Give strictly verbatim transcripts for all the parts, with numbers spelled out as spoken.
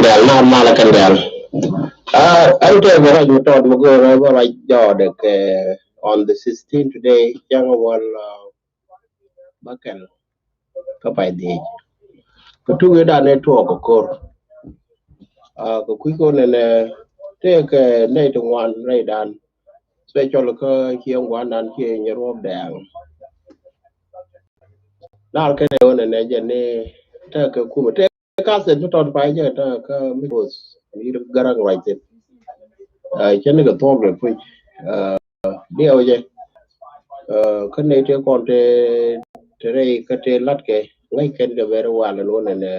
Dial nar mal kɛn dial. Ah, an tɛ bɛ ruac mi tɔt mi go̱o̱r bɛ ruac jɔɔdɛ kɛ on the sixteen today, cäŋ wäl, ah, bäkɛl kä pay dhiec. Kɛ tuk i̱ dan ɛ tuɔɔk kɛ ko̱r. Ah, kɛ kui̱ ko̱r nɛnɛ tëëkɛ nɛy ti ŋuan rɛydan. Special kä ciɛ ŋuan dan ciɛ nyɛ ruɔp dɛɛŋ. Nar kɛn ɛ wä nɛnɛ jɛ ni tëëkɛ kumɛ tëë Kathɛ mi tɔt pay jɛ ta kä mi both mi garaŋ ruac thin. Ah, cɛ ni kɛ thuɔk lɛ puc. Ah, diɛw jɛ. Ah, kä nɛy tëë kɔn tëë tëë rɛy kä tëë latkɛ ŋäc kɛn kɛ very well ɛn wä nɛnɛ.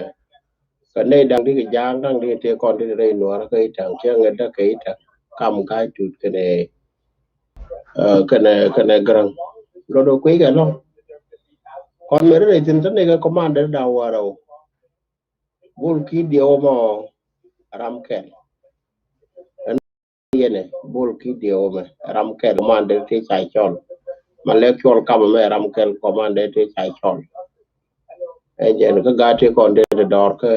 Kä nɛy daŋ di kɛ ja̱a̱ŋ daŋ di tëë kɔn tëë rɛy nuɔrä kä i̱ taŋ cɛ ŋɛ däk kɛ i̱ taŋ kam ga̱a̱c tut kɛnɛ, ah, kɛnɛ kɛnɛ garaŋ. Lɔ dɔ kui̱ kɛ lɔ kɔn mɛ ri rɛy thin tä nɛy kɛ command dee da̱ wä rɛw. Bol ki̱ diɛw mɔ ram kɛl. Ɛn yɛnɛ bol ki̱ diɛw mɛ ram kɛl command dee tëë ca cɔl. Ma lɛk cɔl kam mɛ ram kɛl command dee tëë ca cɔl. Ɛn jɛn kä gaat tëë kɔn dee dɔɔr kä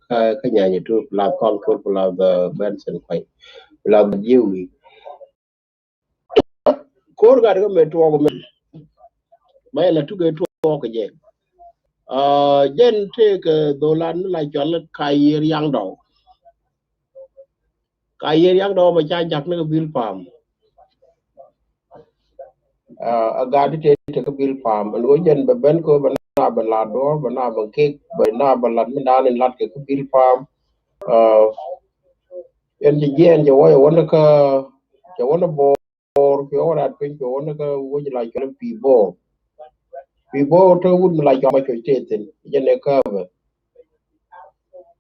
kä kä nyany tu plus kɔn kul plus, uh, Benson Kuany plus jiwi. Ko̱r gat kä mɛ tuɔɔk mɛ. Mɛ la tukɛ tuɔɔk jɛ. Ah, jɛn tëëkɛ dholan mi la cɔl Kayier Yaŋdɔw. Kayier Yaŋdɔw mɛ ca jak ni kɛ Bilpam. Ah, a gat tëë tëë kɛ Bilpam ɛn ɣöö jɛn bɛ ben kɛ bɛ na bɛ la duɔr bɛ na bɛ kek bɛ na bɛ lat mi dan in lat kɛ kɛ Bilpam. Ah, ɛn ci jiɛn cɛ wä cɛ wä ni kä cɛ wä ni Bor. Bor cuɛ wä rat piny cuɛ wä ni kä wec la cuɛ ni Pi Bor. Pi Bor te wut mi la cuɛ ma cuɛ tëë thin jɛn ɛ käbɛ.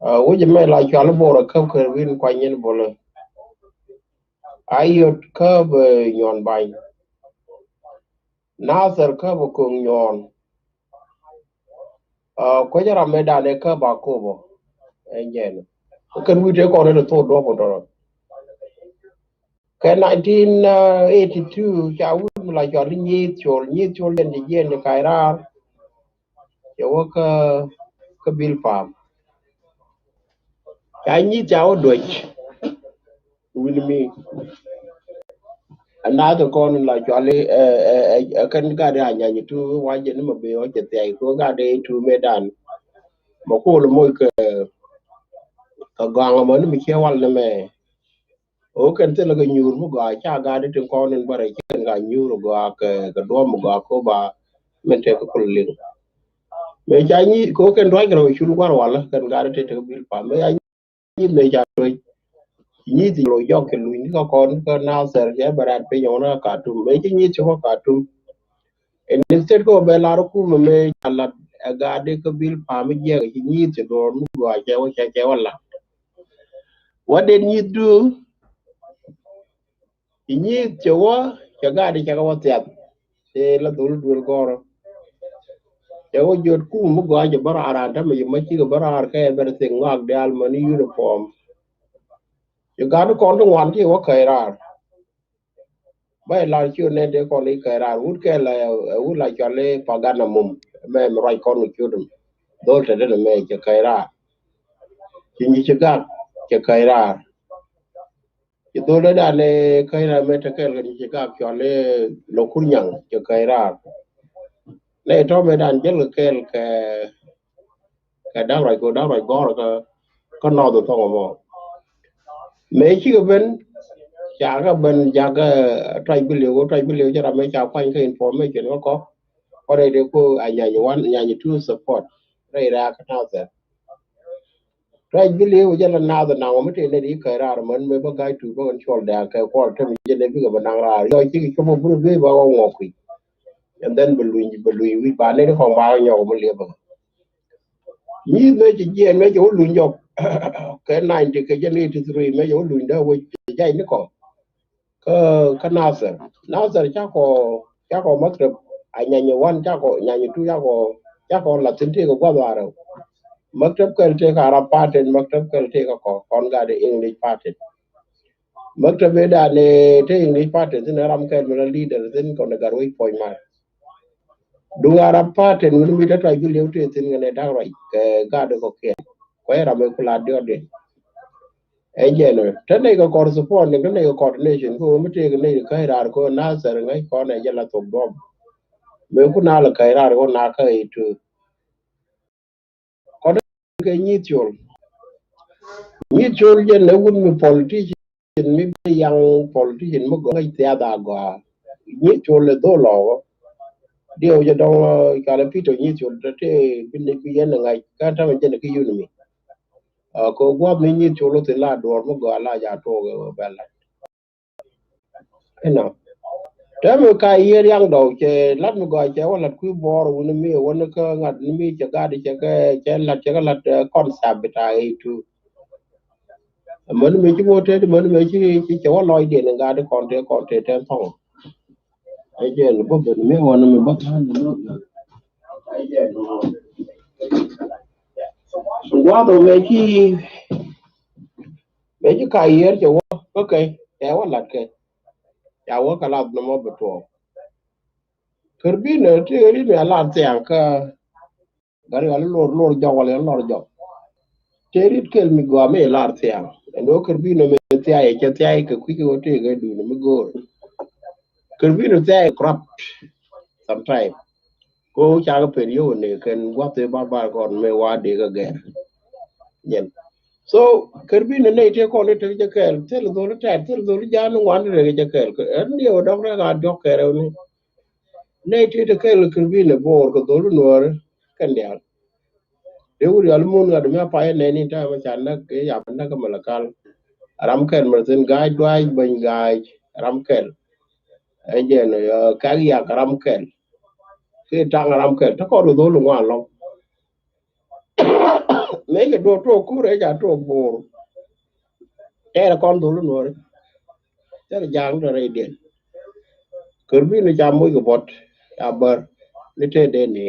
Ah, wec mɛ la cuɛ ni Bor ɛ käb kɛ win kuany in bolɛ. Ayot käbɛ Nyuɔn Bany. Nathɛr käbɛ Ko̱ŋ Nyuɔn. Ah, kuecä ram mëë danɛ kä ba kopɔ. Ɛn jɛn kɛn wi̱i̱ tëë kɔn in thok duɔ̱p in tɔrɔ. Kɛ nineteen eighty two ca wut mi la cɔl i̱ Nyi̱i̱th Col. Nyi̱i̱th Col jɛn ti jiɛn ti kac raar. Cɛ wä kä kä Bilpam. Ca Nyi̱i̱th ca wä duäc. Wi̱n mi. Anath kɔn in la cuali, eh, eh, eh, eh, kɛn gat a nyany tu wa jɛ ni ma be wa jɛ thiay ko gat a tu me dan. Ma kol moc kɛ kɛ gɔaŋ ma ni mi ciɛ wal ni mɛ. O kɛn thil kɛ nyuur mi gɔaa ca gat a tin kɔn in bärɛ ci kɛn ka nyuur gɔaa kɛ kɛ duɔm mi gɔaa ko ba min tek kɛ kul liŋ. Mɛ ca nyi ko kɛn duac kɛ rɛ cul guar wal kɛn gat a tin tek bil pa mɛ ya Nyi̱i̱th mëë ca tuec. Nyi̱i̱th ci lo jɔk kɛ luny kä kɔn kä Nathɛr cɛ bɛ rat piny ɣɔn kä Katum. Mëë ci Nyi̱i̱th ci kä Katum. Ɛn ni stet kä bɛ lar kumɛ mëë ca lat ɛ gat di kä bil pam mi jiɛk ci Nyi̱i̱th ci duɔr mi gɔaa cɛ wä cɛ cɛ wä lat. Wä den Nyi̱i̱th du. Ci Nyi̱i̱th cɛ wä cɛ gat di cɛ kɛ wä thiath. Tëë la dhol duel gɔrä. Cɛ wä jiöt kum mi gɔaa jɛ bä raar an tämɛ jɛ mä cikɛ bä raar kɛ everything ŋɔak diaal mäni uniform. Ci gat kɔn ti ŋuan ti wä kɛy raar. Bä ilar ciö nɛn tëë kɔn i̱ kɛy raar wut kɛ la, eh, wut la cɔl i̱ Pagana Mum. Mɛ mi ruac kɔn wä ciöt mi dhol te den mɛ cɛ kɛy raar. Ci nyi ci gak cɛ kɛy raar. Ci dhol dee dan ɛ käc ram mɛ te kɛl kɛ ni ci kak cɔl ɛ Lokur Nyaŋ cɛ käc raar. Nɛ tɔ mɛ dan jäl kɛ kɛl kɛ kɛ da̱ŋ ruac kɛ da̱ŋ ruac gɔr kɛ kɛ nɔth thɔŋ mɔ. Mɛ cikɛ ben ca kɛ ben jak kɛ Tuac Biliw kɛ Tuac Biliw cɛ ram mɛ ca kuany kɛ information kɛ kɔ. Kɔ rɛy dee ko a nyany wan nyany two support rɛy raa kɛ nath ɛ. Ruac Biliw jɛ la naath naŋ ɔ mi tëë nɛy ti käc raar män mëë bä ga̱a̱c tuut bä ɣän cuɔl dɛ̈ɛ̈ŋ kɛ kuɔl te mi jɛ nɛy bikɛ bä naŋ raar yɔ cikɛ cop ɔ bur guic bä ɣɔw ŋɔk kui̱. And then bɛ luny bɛ luny wi̱c ba nɛy ti kɔŋ ba ɣä nyɔk mi liep bä. Nyi̱i̱th mëë ci jiɛɛn mëë cɛ wä luny jɔk kɛ ninety kɛ jɛ ni eighty three mëë cɛ wä luny dee wec jac ni kɔŋ. Kä kä Nathɛr. Nathɛr cakɔ cakɔ maktab a nyany wan cakɔ nyany tu cakɔ cakɔ la thin tëëkɛ guath warɛw. Maktab kɛl tëëkɛ Arab pattern maktab kɛl tëëkɛ kɔ kɔn gat English pattern. Maktab ëë dan ëë te English pattern thin ram kɛl mi la leader thin kɔn gat wec puɔ̱ny mar. Duŋ Arab pattern wun mi te Tuac Biliw tëë thin kɛnɛ da̱k ruac kɛ gat kɔ kiɛn. Kuɛ ram ëë ku la diɔt diɛn. Ɛ jɛn ɛ te nɛy kɛ kɔr support ni kä nɛy kɛ coordination kä ɣöö mi tëëk nɛy kɛ käc raar kɛ ɣöö Nasir ŋäc kɔn ɛ jɛ la thok duɔ̱p. Mëë ku na lɛ käc raar kɛ ɣöö na kä i̱ tu. Kɔn kɛ Nyi̱i̱th Col. Nyi̱i̱th Col jɛn ɛ wut mi politician mi bi young politician mi gɔaa ŋäc thiatha gɔaa. Nyi̱i̱th Col ɛ dhol lɔɔk. Diɛw jɛ dɔŋ, ɛ, calɛ Peter Nyi̱i̱th Col te te bi ni bi yɛn ɛ ŋa̱c kä tämɛ jɛn ɛ kä yun mi. Ɛ, kɛ gua̱th ni Nyi̱i̱th Col thin la duɔ̱ɔ̱r mi gɔaa la ja tuɔɔk ɛ bɛ lat. Inɔ. Tɛmɛ ka yiëë riaŋ dɔw cɛ lat mi gɔaa cɛ wä lat kui̱ buɔɔr wuni mi wä ni kä ŋa̱t ni mi cɛ gat cɛ kɛ cɛ lat cɛ kɛ lat, ɛ, concept bita i̱ tu. Män mëë ci mɔ tëë män mëë ci ci cɛ wä lɔcdiɛn in gaat kɔn tëë kɔn tëë tɛn thɔŋ. Ɛ jɛn bä ben mi ɣɔn mi bä tha̱a̱n ni bä. Ɛ jɛn gua̱a̱th ɔ mëë ci mëë ci ka yiër cɛ wä kä kɛ cɛ wä lat kɛ. Ca wä kɛ lath ni mɔ bi tuɔɔk. Kär bi ni ti ri ni a lat thiaŋ kä Gari ɣali lor lor jɔk wala lor jɔk. Te rit kel mi gua mi lar thiaŋ. Ɛn wä kär bi nɔ mi thiaŋ ɛ cɛ thiaŋ kɛ kui̱ kɛ wä tëë kɛ duun mi go̱o̱r. Kär bi nɔ thiaŋ ɛ corrupt sometime. Ko ca kɛ pen yio̱w ni kɛn gua̱th ëë bar bar kɔn mi wa dee kɛ gɛr. Jɛn. So kär bi nɔ nɛy tëë kɔn i̱ tek jɛ kɛɛl thil dhol i̱ tɛt thil dhol i̱ ja̱a̱n i̱ ŋuan i̱ rek jɛ kɛɛl. Ɛn diɛw dɔ̱k rɛk a diɔ̱k kɛɛl ɛw ni. Nɛy ti te kɛl kɛ kɛ bi ni bo̱o̱r kɛ dholi nuɔɔri kɛn diaal. Dee wut yɔl mun ŋa̱t mi a pay nɛni ta̱a̱ mɛ ca näk kɛ yap näk kɛ Malakal. Ram kɛl mɛ thin ga̱a̱c dua̱a̱c bäny ga̱a̱c ram kɛl. Ɛ jɛn, ɛ, kɛk yak ram kɛl. Kɛ taŋ ram kɛl te kɔn kɛ dholi ŋuan lɔŋ. Mëë cɛ duɔ̱ɔ̱k tuɔɔk kur ëë ca tuɔɔk bo̱o̱r. Tɛɛrɛ kɔn dholi nuɔɔri. Tɛɛrɛ ja̱a̱ŋ tɛ rɛydiɛn. Kär bi ni ca moc kɛ buɔt ca bär ni tëë dee ni.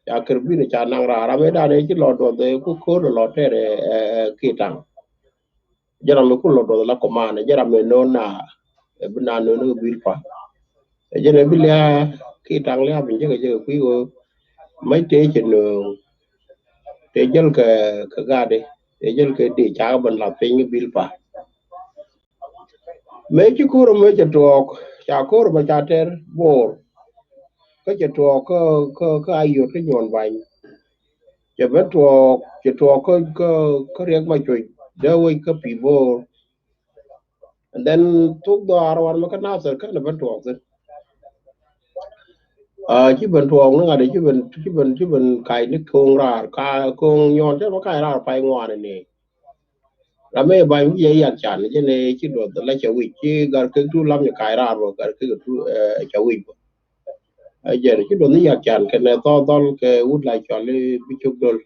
Ca kär bi ni ca naŋ raar ram ëë dan ëë ci lɔ duɔth ëë ku ko̱r lɔ tɛɛrɛ, ɛ, ɛ, ki taŋ. Jɛ ram mi ku lɔ duɔth la kɔman jɛ ram mi no̱o̱n na, ɛ, bi na no̱o̱n kɛ bil pa. Ɛ jɛn ɛ bi lia ki taŋ lia bi jɛ kɛ jɛ kɛ kui̱ ɣöö mac tëë cɛ nööŋ. Tëë jäl kɛ kɛ gat i̱ tëë jäl kɛ di ca kɛ ben lath piny kɛ bil pa. Mëë ci ko̱r mëë cɛ tuɔɔk ca ko̱r mɛ ca tɛr bo̱o̱r. Kä cɛ tuɔɔk kä kä kä a yot kä nyuɔn bany. Cɛ ben tuɔɔk cɛ tuɔɔk kä kä kä riɛk ma cuc dee wec kä pi̱i̱ bo̱o̱r. And then thuk dhɔaar wan mɛ kä Nasir kɛn ɛ ben tuɔɔk thin. Aa, ci ben tuɔɔk ni ŋa̱t ci ben ci ben ci ben kac ni ko̱o̱ŋ raar ka ko̱o̱ŋ nyuɔn cɛ mɛ kac raar pay ŋuan ni. Ram ëë ba̱ny wi̱c ɛ yak can jɛn ëë ci duɔth la cɛ wi̱c ci gar kek tu lam cɛ kac raar bä gar kek tu, ɛ, cɛ wi̱c bä. Ɛ jɛn ci duɔth ni yak can kɛnɛ thɔɔk dhɔl kɛ wut la cɔl i̱ bi cop dol.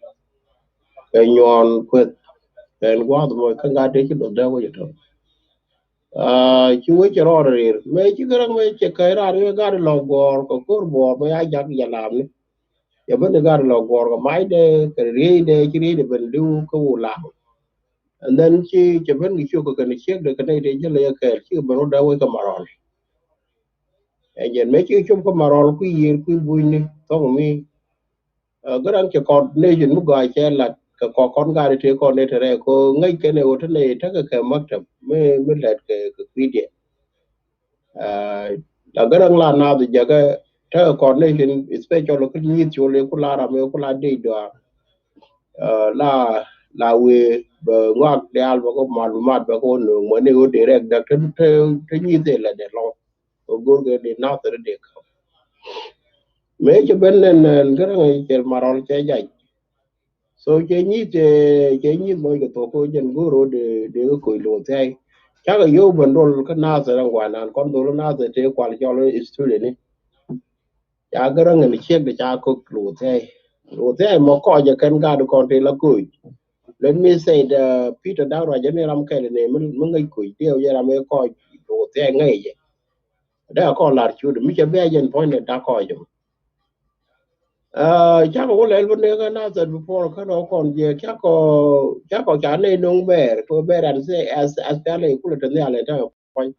Kɛ nyuɔn kueth kɛn gua̱a̱th mɔ kä gat dee ci duɔth dee wec ɛ tɔ̱. Aa, ci wec cɛ rɔɔd rir mëë ci gäräŋ mëë cɛ kɛ raar i̱ gat i̱ lɔ guɔ̱ɔ̱r kɛ ko̱r buɔɔr mëë a jak jɛ lamni. Cɛ ben i̱ gat i̱ lɔ guɔ̱ɔ̱r kɛ macdɛ kɛ rieyde ci rieyde ben li̱w kä wu lam. And then ci cɛ ben kɛ ciök kɛ kɛn ciekdɛ kɛ nɛy tëë jäl i̱ kɛɛl cikɛ ben rot dee wec kɛ marɔl. Ɛ jɛn mëë cikɛ cop kä marɔl kui̱ yiër kui̱ bunyni thɔŋ mi. Aa, gäräŋ cɛ coordination mi gɔaa cɛ lat kɛ kɔk kɔn gat i̱ tëë coordinator ɛ ko ŋäc kɛn ɛ ɣöö te nɛy tekɛ kɛ maktab mi mi lɛt kɛ kɛ kui̱diɛn. Aa, la gäräŋ la naath jɛ kɛ tekɛ coordination especially kä Nyi̱i̱th Col ɛ ku la ram ɛ ku la dec dɔaar. Aa, la la wëë bɛ ŋɔak diaal bɛ kɛ malumat bɛ kɛ wä nööŋ mɔ ni ɣöö direct däk te te te Nyi̱i̱th ɛ lɛ dee lɔŋ. Kɛ go̱r kɛ di Nasir di kä. Mëë cɛ ben nɛn nɛn gäräŋ cɛ marɔl cɛ jac. So cɛ Nyi̱i̱th cɛ cɛ Nyi̱i̱th mɔc kɛ thok kɛ jɛn go̱r ro di di kɛ koc lo̱o̱ thiay. Cakɛ yio̱w ben dol kä Nasir ɛn guanan kɔn dhol Nasir tëë kual cɔl student ni. Ca gäräŋ ni ciek di ca koc lo̱o̱ thiay. Lo̱o̱ thiay mɔ kɔc ɛ kɛn gat kɔn tëë la koc. Let me say the Peter Dak Ruac ni ram kɛl ni mi mi ŋäc koc diɛw jɛ ram ɛ kɔc lo̱o̱ thiay ŋäc jɛ. Dee a kɔn lar cut mi cɛ bia jɛn puɔ̱nydɛ dak kɔc jɛ. Aa, cakɔ wä lɛl bä nɛk kä Nasir before kä rɔ kɔn jɛ cakɔ cakɔ ca nɛy no̱ŋ bɛɛr kɛ bɛɛr an sɛ as as pial ɛ kulɛ te nhial ɛ te puɔ̱ny.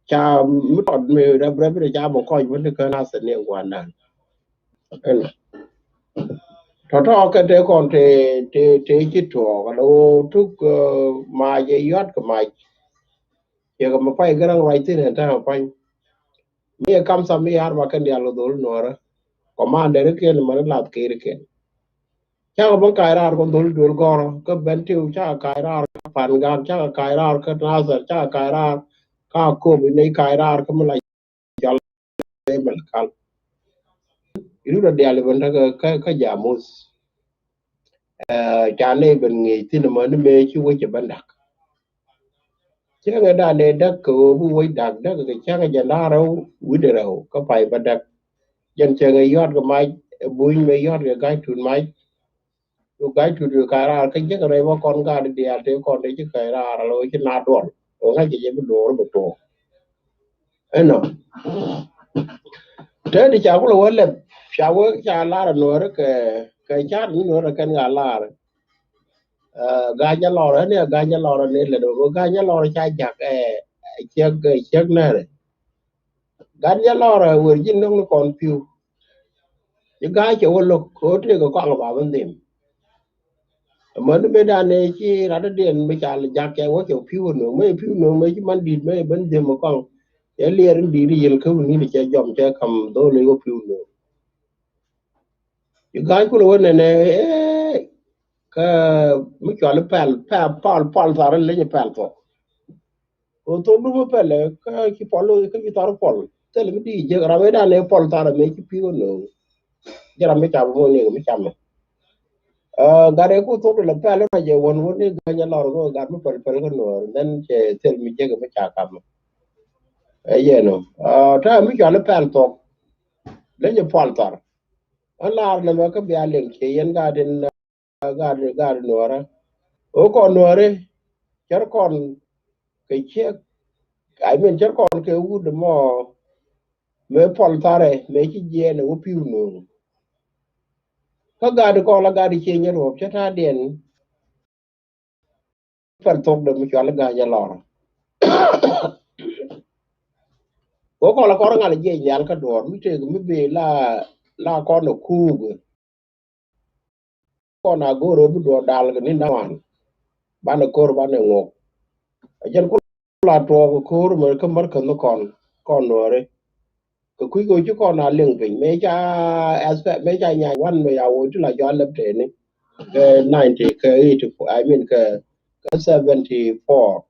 Ca mi tɔt mi rɛp rɛp ni ca bä kɔc bä ni kä Nasir ni guanan. Ɛn. Tɔ̱tɔ̱ kɛ te kɔn te, te, te ci tuɔɔk ala ɣöö tuk, eh, mac ɛ yuat kɛ mac. Ciɛ kɛ mɛ pay gɛrɛŋ ruac thin ɛn ta̱a̱ pany. Mi ɛ kam tham mi yar ma kɛn dial kɛ dhol nuɔrä. Kɔmandɛr ikiɛn mɛ ni lath ker ikiɛn. Cakɛ ben kac raar kɔn dhol duel gɔrɔ kä ben tiu cakɛ kac raar kä pan gak cakɛ kac raar kä nathɛr cakɛ kac raar kä akop inɛ kac raar kä mi la jɔl. Mɛ kal. Iru rɔ dial ben kä, kä, kä jamus. Eh, ca nɛ ben ŋi̱i̱c thin mɛ ni mëë ci wec ɛ ben dak. Cäŋɛ dan dee däk kɛ ɣöö bi wec dak däk kɛ cäŋɛ jɛ la̱r rɛw wi̱cdɛ rɛw kä pay bä däk. Jɛn cäŋɛ yɔ̱a̱t kɛ mac, ɛ buny mɛ yɔ̱a̱t kɛ ga̱c tut mac. Yu ga̱c tut yu ka̱c raar kä jek rɛy bä kɔn gaat diaal tëë kɔn dee ci ka̱c raar ala ɣöö ci na duɔl ɣöö ŋa̱c kɛ jɛ bi duɔɔr bi tuɔɔk. Ɛnɔ. Tëë di ca kulɛ wä lɛp ca wä ca lar a nuɔɔri kɛ, kɛ car ni nuɔɔri kɛn ka lar. Ɛ, ga̱ny a lɔr ɛn ɛ ga̱ny a lɔr ɛn ɛ lɛt ɣöö ga̱ny a lɔr ca jak ɛ, ɛ ciek, ɛ ciek nɛrɛ. Ga̱ny a lɔr ɛ wer ji̱n no̱ŋ ni kɔn pi̱w. Ci ga̱ny cɛ wä lo̱k kɛ ɣöö tëë kɛ kɔaŋ ba bä nhim. Amäni mëë dan ëë ci rat dädiɛn mi ca jak kɛ wä cɛ pi̱w nööŋ mëë pi̱w nööŋ mëë ci man di̱t mëë ben dhi̱em ɛ kɔaŋ. Cɛ liɛɛr in di̱t i̱ yel kä wuni ni cɛ jɔm cɛ kam dho̱l i̱ wä pi̱w nööŋ. Ci ga̱ny kulɛ wä nɛnɛ, eh, kä mi cual i̱ pɛl, pɛl, pɔl, pɔl thar in leny i̱ pɛl thuɔk. Kɛ thok du mi pɛlɛ kä ci pɔl kä ci thar pɔl. Thil mi di jek ram mi dan ëë pɔl thar mëë ci pi̱w nööŋ. Jɛ ram mi cam mɔ ni mi cam. Ɛ, gat ëë ku thok du lɛ pɛl rɔ jɛ wän wän ni ga̱ny a lɔr kɛ gat mi pɛl pɛl kä nuɔɔr. Then cɛ thil mi jek mi ca kam. Ɛ yɛn ɔ. Ɛ, ta̱a̱ mi cual i̱ pɛl thuɔk. Leny i̱ pɔl thar. Ɣän laar nɛmɛ kä bia liŋ ciɛ yɛn gat in, ɛ, gat, gat nuɔɔrä. Ɣöö kɔn nuɔɔri cär kɔn kɛ ciek, I mean cär kɔn kɛ wut mɔ mëë pɔl tharɛ mëë ci jiɛɛn ɛ wä pi̱w nööŋ. Kä gat kɔn la gat ciɛ nyɛ ruɔp cä ta̱a̱diɛn. Pɛl thok dee mi cual i̱ ga̱ny a lɔr. Ɣöö kɔn la kɔn ŋa̱l jiɛc nhial kä duɔɔr mi tëëk mi bëë la, la kɔn ɛ kuuk. Kɔn a go̱o̱r ɣöö bi duɔɔr dal kɛ ni̱n da̱ŋ wan. Banɛ ko̱r banɛ ŋuɔk. A jɛn ku la tuɔɔk ko̱r mɛ kä mär känh kɔn, kɔn nuɔɔri. Kɛ kui̱ kɛ ci kɔn a liŋ piny mëë ca, mëë ca nyac wan mëë ya woi ti la jɔal lɛp tëëni. Kɛ ninety kɛ eighty four, I mean kɛ, kɛ seventy four.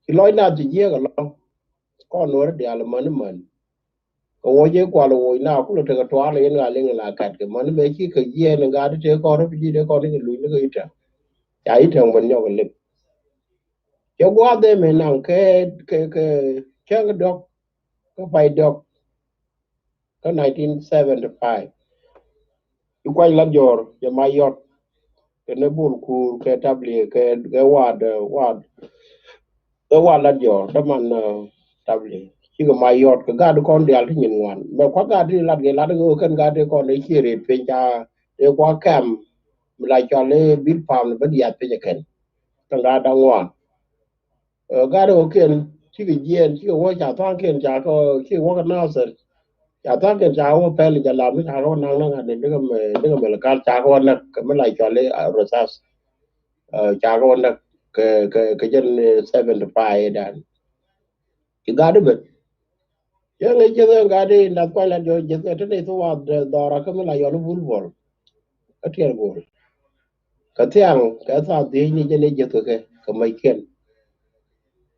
Ci lɔc nath ci jiɛɛk alɔŋ. Kɔn nuɔɔri diaal mäni mäni. Kɛ wuɔc i̱ kual wuɔc na kulɛ tekɛ tuaal i̱ yɛn ɣal i̱ ŋɛ la kat kɛ mäni mëë ci kɛ jiɛɛn i̱ gat i̱ tëë kɔn rɔ bi ji̱ tëë kɔn i̱ kɛ luc ni kɛ i̱ tɛŋ. Ca i̱ tɛŋ bän nyɔk i̱ lip. Cɛ gua̱a̱th dee mëë naŋ kɛ, kɛ, kɛ cäŋ dɔ̱k kä pay dɔ̱k. Kä nineteen seventy five. Ci kuany lat jɔɔr cɛ ma yɔt kɛ ni bul kuur kɛ tabli kɛ, kɛ waad, eh, waad. Kɛ waad lat jɔɔr däman, eh, tabli cikɛ ma yɔt kɛ gat kɔn diaal ti nyin ŋuan mɛ kua gat ti lat kɛ lat kɛ kɛn gat ti kɔn ti ciɛ ret piny ca ti kua kɛm mi la cɔl i̱ bil pam ni ben yath piny kɛn. Kɛ gat da̱ŋ ŋuan. Ɛ, gat ɛ wä kiɛn cikɛ jiɛɛn cikɛ wä ca tha̱a̱ŋ kiɛn ca kɛ cikɛ wä kɛ Nasir. Ca tha̱a̱ŋ kiɛn ca kɛ wä pɛl jɛ lam ni ca kɛ wä naŋ naŋ ani nikɛ mɛ nikɛ mɛ lɛ kal ca kɛ wä näk kɛ mi la cɔl i̱, a, rosas. Ɛ, ca kɛ wä näk kɛ, kɛ, kɛ jɛn, ɛ, seventy five dan. Ci gat i̱ ben. Cä ŋäc jiäth ɣän gat i̱ nath kuany lat jɔ̱ɔ̱c jiäth ɣän te nɛy thok wa dhɔra kä mi la yɔl i̱ bul buɔl. Kä tiɛɛr go̱o̱r. Kä thiaŋ kɛ thaak dhiec ni jɛn i̱ jiäth kɛ kɛ, kɛ mäckiɛn.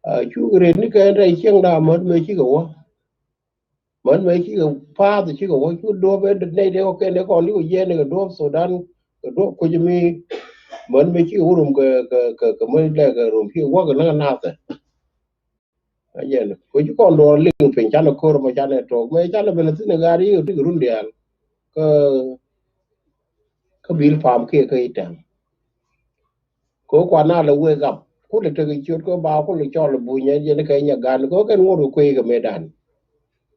Ɛ, cuk ret ni kɛ rɛy cieŋda mät mëë cikɛ wä. Män mëë cikɛ pa̱a̱th cikɛ wä cu duɔ̱ɔ̱p ɛ nɛy dee kɔkiɛn dee kɔn ni kɛ jiɛɛn ni kɛ duɔ̱ɔ̱p Sudan, kɛ duɔ̱ɔ̱p kuc mi. Män mëë cikɛ wä rum kɛ, kɛ, kɛ, kɛ mäc lɛ kɛ rum cikɛ wä kɛ näk nathɛ. Ɛ jɛn kɛ ci kɔn duɔɔr liŋ piny canɛ ko̱r mɔ canɛ tuɔɔk mɛ canɛ ben thi̱n ɛ gat i̱ ɛ ti kɛ run diaal. Kä, kä bil pam kiɛ kä i̱ tɛm. Kɛ kua na lɛ wek up kulɛ tek i̱ ciöt kɛ ba kulɛ cɔl i̱ buny ɛ jɛn kɛ nyɛ gan kɛ kɛn ŋot kɛ kuey kɛ mëë dan.